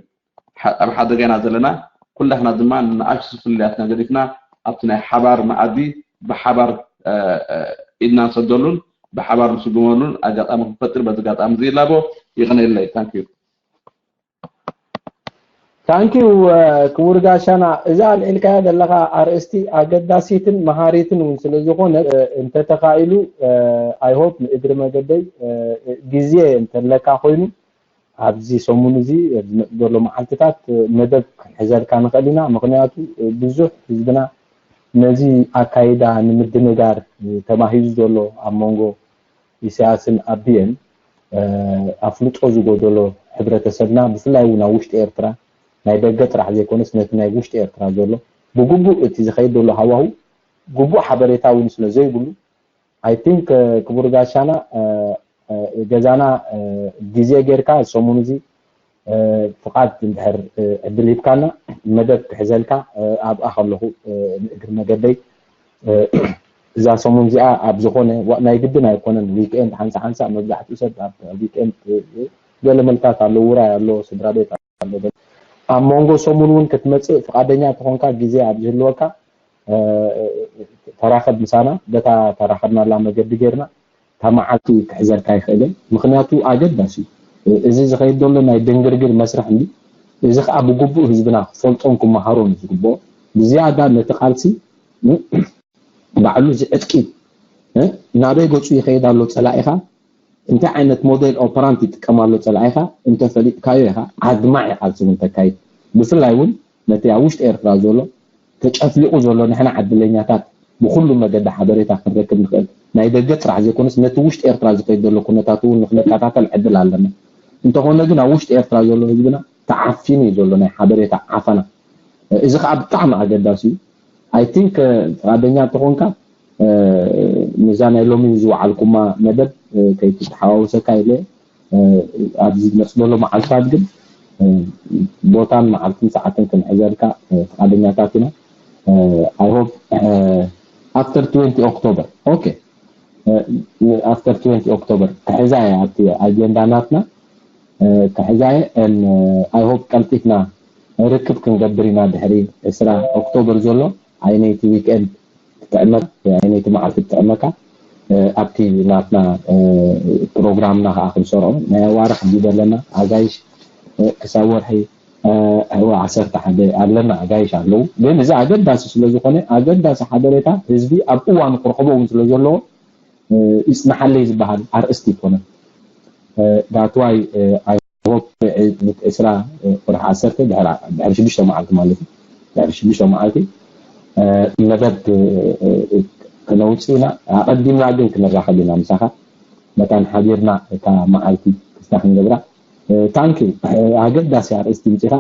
ኣብ ሓደጋ ኢና ዘለና ኩላትና ድማ ንኣሽቱ ፍልልያትና ገዲፍና ኣብቲ ናይ ሓባር መኣዲ ብሓባር ኢድና ንሰደሉን ብሓባር ንስጉመሉን ኣጋጣሚ ክንፈጥር በዚ ኣጋጣሚ እዚ ይላቦ ይቕነየለይ ታንክ ዩ ታንኪዩ ክቡር ጋሻና እዛ ኣልዒልካያ ዘለካ ኣርእስቲ ኣገዳሲትን መሃሪትን እውን ስለ ዝኾነ እንተተኻኢሉ ኣይሆፕ ንእግሪ መገደይ ግዜ እንተለካ ኮይኑ ኣብዚ ሰሙን እዚ ዝመፅ ዘሎ መዓልትታት መደብ ክንሕዘልካ ንኽእል ኢና ምክንያቱ ብዙሕ ህዝብና ነዚ ኣካይዳ ንምድንጋር ተማሂዙ ዘሎ ኣብ መንጎ ኢሳያስን ኣቢየን ኣፍልጦ ዝጎደሎ ሕብረተሰብና ብፍላይ እውን ኣብ ውሽጢ ኤርትራ ናይ ደገ ጥራሕ ዘይኮነስ ነቲ ናይ ውሽጢ ኤርትራ ዘሎ ብግቡእ እቲ ዝኸይድ ዘሎ ሃዋሁ ግቡእ ሓበሬታ እውን ስለ ዘይብሉ I think ክቡር ጋሻና ገዛና ግዜ ጌርካ ሰሙን እዚ ፍቓድ እንድሕር ዕድል ሂብካና መደብ ክሕዘልካ ኣብኣ ከለኹ ንእግሪ መገደይ እዛ ሰሙን እዚኣ ኣብ ዝኾነ ናይ ግድን ኣይኮነን ዊክኤንድ ሓንሳ ሓንሳ መብዛሕትኡ ሰብ ኣብ ዊክኤንድ ገለ መልታት ኣሎ ውራይ ኣሎ ስድራ ቤት ኣሎ ኣብ መንጎ ሰሙን እውን ክትመፅእ ፍቓደኛ ተኾንካ ግዜ ኣብ ዝህልወካ ተራኸብ ምሳና በታ ተራኸብናላ መገዲ ጌርና እታ መዓልቲ ክሕዘልካ ይኽእል እየ ምኽንያቱ ኣገዳሲ እዩ እዚ ዝኸይድ ዘሎ ናይ ድንግርግር መስርሕ እንዲ እዚ ከዓ ብግቡእ ህዝብና ክፈልጦን ክመሃሮን ዝግብኦ ብዝያዳ ነቲ ቃልሲ ባዕሉ እዚ ዕጥቂ ናበይ ገፁ ይኸይድ ኣሎ ፀላኢኻ እንታይ ዓይነት ሞዴል ኦፐራንት ይጥቀም ኣሎ ፀላኢኻ እንተፈሊጥካዮ ኢኻ ኣድማዒ ቃልሲ እውን ተካይድ ብፍላይ እውን ነቲ ኣብ ውሽጢ ኤርትራ ዘሎ ተጨፍሊቑ ዘሎ ንሕና ዕድለኛታት ብኩሉ መገዲ ሓበሬታ ክንረክብ ንኽእል ናይ ደገ ጥራሕ ዘይኮነስ ነቲ ውሽጢ ኤርትራ ዝኸይድ ዘሎ ኩነታት እውን ንክንከታተል ዕድል ኣለና እንተኾነ ግን ኣብ ውሽጢ ኤርትራ ዘሎ ህዝብና ተዓፊኑ እዩ ዘሎ ናይ ሓበሬታ ዓፈና እዚ ከዓ ብጣዕሚ ኣገዳሲ እዩ I think ፍቃደኛ እንተኾንካ ነዛ ናይ ሎሚ ዝወዓልኩማ መደብ ከይትተሓዋወሰካ ኢለ ኣብዚ ዝመፅ ዘሎ መዓልታት ግን ቦታን መዓልትን ሰዓትን ክንሕዘልካ ፍቃደኛታት ኢና I hope after twenty October okay after twenty October ክሕዛ እያ ኣብቲ ኣጀንዳ ናትና ክሕዛየ። I hope ቀልጢፍና ርክብ ክንገብር ኢና። ድሕሪ ዕስራ ኦክቶበር ዘሎ ዓይነይቲ ዊክኤንድ ትጥዕመካ፣ ዓይነይቲ መዓልቲ ትጥዕመካ፣ ኣብቲ ናትና ፕሮግራምና ከዓ ክንሰርዖ ናይ ኣዋርሕ ዲዩ ዘለና ኣጋይሽ፣ ክሳብ ወርሒ ዓሰርተ ሓደ ኣለና ኣጋይሽ ኣለዉ። ግን እዚ ኣገዳሲ ስለዝኾነ ኣገዳሲ ሓበሬታ ህዝቢ ኣብ እዋኑ ክረኽቦ እውን ስለዘለዎ ይፅናሓለይ ዝበሃል ኣርእስቲ ይኮነ። ዳትዋይ ሆፕ ዕስራ ወርሒ ዓሰርተ ድሕሪ ሽዱሽተ መዓልቲ ማለት እዩ። ድሕሪ ሽዱሽተ መዓልቲ መደብ ክነውፅእ ኢና። ኣቐዲምና ግን ክንራኸብ ኢና ምሳኻ መታን ሓቢርና እታ መዓልቲ ክስታ ክንገብራ። ታንኪ ኣገዳሲ ኣርእስቲ ምፅኻ።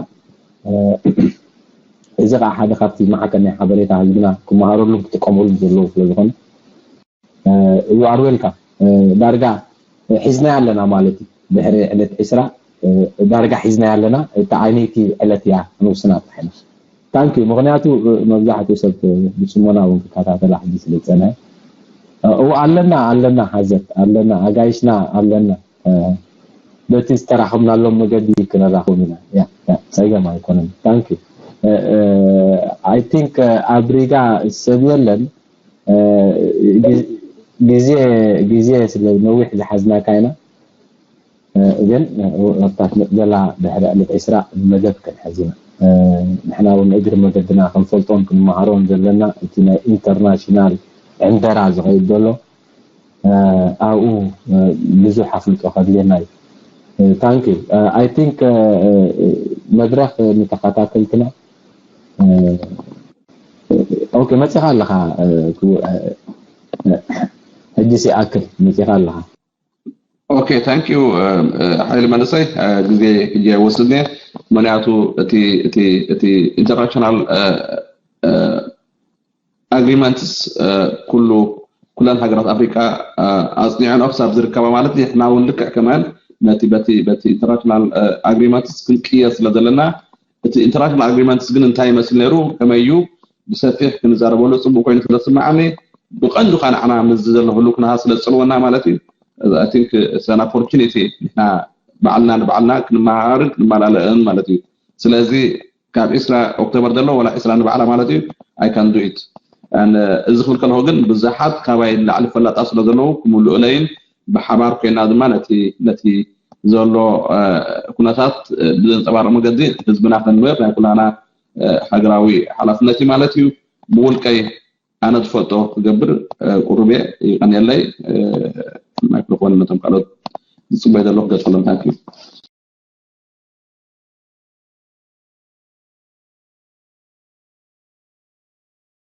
እዚ ከዓ ሓደ ካብቲ ማዕከን ናይ ሓበሬታ ህዝብና ክመሃረሉን ክጥቀመሉን ዘለዉ ስለዝኾነ you are welcome። ዳርጋ ሒዝናያ ኣለና ማለት እዩ። ድሕሪ ዕለት ዕስራ ዳርጋ ሒዝናያ ኣለና። እታ ዓይነይቲ ዕለት እያ ክንውስና ጥራሕ ኢና። ታንኪ ምክንያቱ መብዛሕትኡ ሰብ ብፅሞና እውን ክከታተላ ሕጂ ስለ ዝፀንሐ እው ኣለና ኣለና ሓዘት ኣለና ኣጋይሽና ኣለና። በቲ ዝተራኸብናሎም መገዲ ክነራኽቦም ኢና። ያ ያ ጸገም ኣይኮነን። ታንኪ I think ኣብ ሪጋ ሰብ የለን። ግዜ ግዜ ስለ ነዊሕ ዝሓዝናካ ኢና። ግን ኣብታ ትመፅእ ዘላ ድሕሪ ዕለት ዕስራ መደብ ክንሕዝ ኢና። ንሕና እውን እግሪ መገድና ክንፈልጦን ክንመሃሮን ዘለና እቲ ናይ ኢንተርናሽናል ዕንደራ ዝኸይድ ዘሎ ኣብኡ ብዙሕ ኣፍልጦ ከድልየና እዩ። Thank you. I think መድረኽ ንተኸታተልትና ኦኬ መፂኻ ኣለኻ። ሕጂ ሲኣክል መፂኻ ኣለኻ። ኦኬ thank you ሓይሊ መንእሰይ። ግዜ ሕጂ ኣይወስድን እየ። ምክንያቱ እቲ እቲ እቲ ኢንተርናሽናል ኣግሪመንትስ ኩሉ ኩለን ሃገራት ኣፍሪቃ ኣፅኒዐን ክሳብ ዝርከባ ማለት ንሕና እውን ልክዕ ከመን ነቲ በቲ በቲ ኢንተርናሽናል ኣግሪመንትስ ክንቅየር ስለ ዘለና እቲ ኢንተርናሽናል ኣግሪመንትስ ግን እንታይ ይመስል ነይሩ ከመይ እዩ ብሰፊሕ ክንዛረበሉ ፅቡቅ ኮይኑ ስለ ዝስማዓኒ ብቀንዱ ከዓ ንዓና ምስዚ ዘሎ ህሉ ኩነታት ስለ ዝፀልወና ማለት እዩ። I think it's an opportunity ንሕና ባዕልና ንባዕልና ክንመሃርን ክንመላለእን ማለት እዩ። ስለዚ ካብ ዒስራ ኦክቶበር ዘሎ ዋላ ዒስራ ንባዕላ ማለት እዩ I can do it። እዚ ክብል ከለኹ ግን ብዙሓት ካባይ ንላዕሊ ፈላጣ ስለ ዘለዉ ክምልኡለይን ብሓባር ኮይና ድማ ነቲ ነቲ ዘሎ ኩነታት ብዘንፀባርቕ መገዲ ህዝብና ከንምህር ናይ ኩላና ሃገራዊ ሓላፍነት እዩ ማለት እዩ። ብውልቀይ ኣነ ዝፈልጦ ክገብር ቁሩብ እየ። ይቐንየለይ። ማይክሮፎን ነቶም ካልኦት ዝፅበዩ ዘለዉ ክገድፈሎም። Thank you።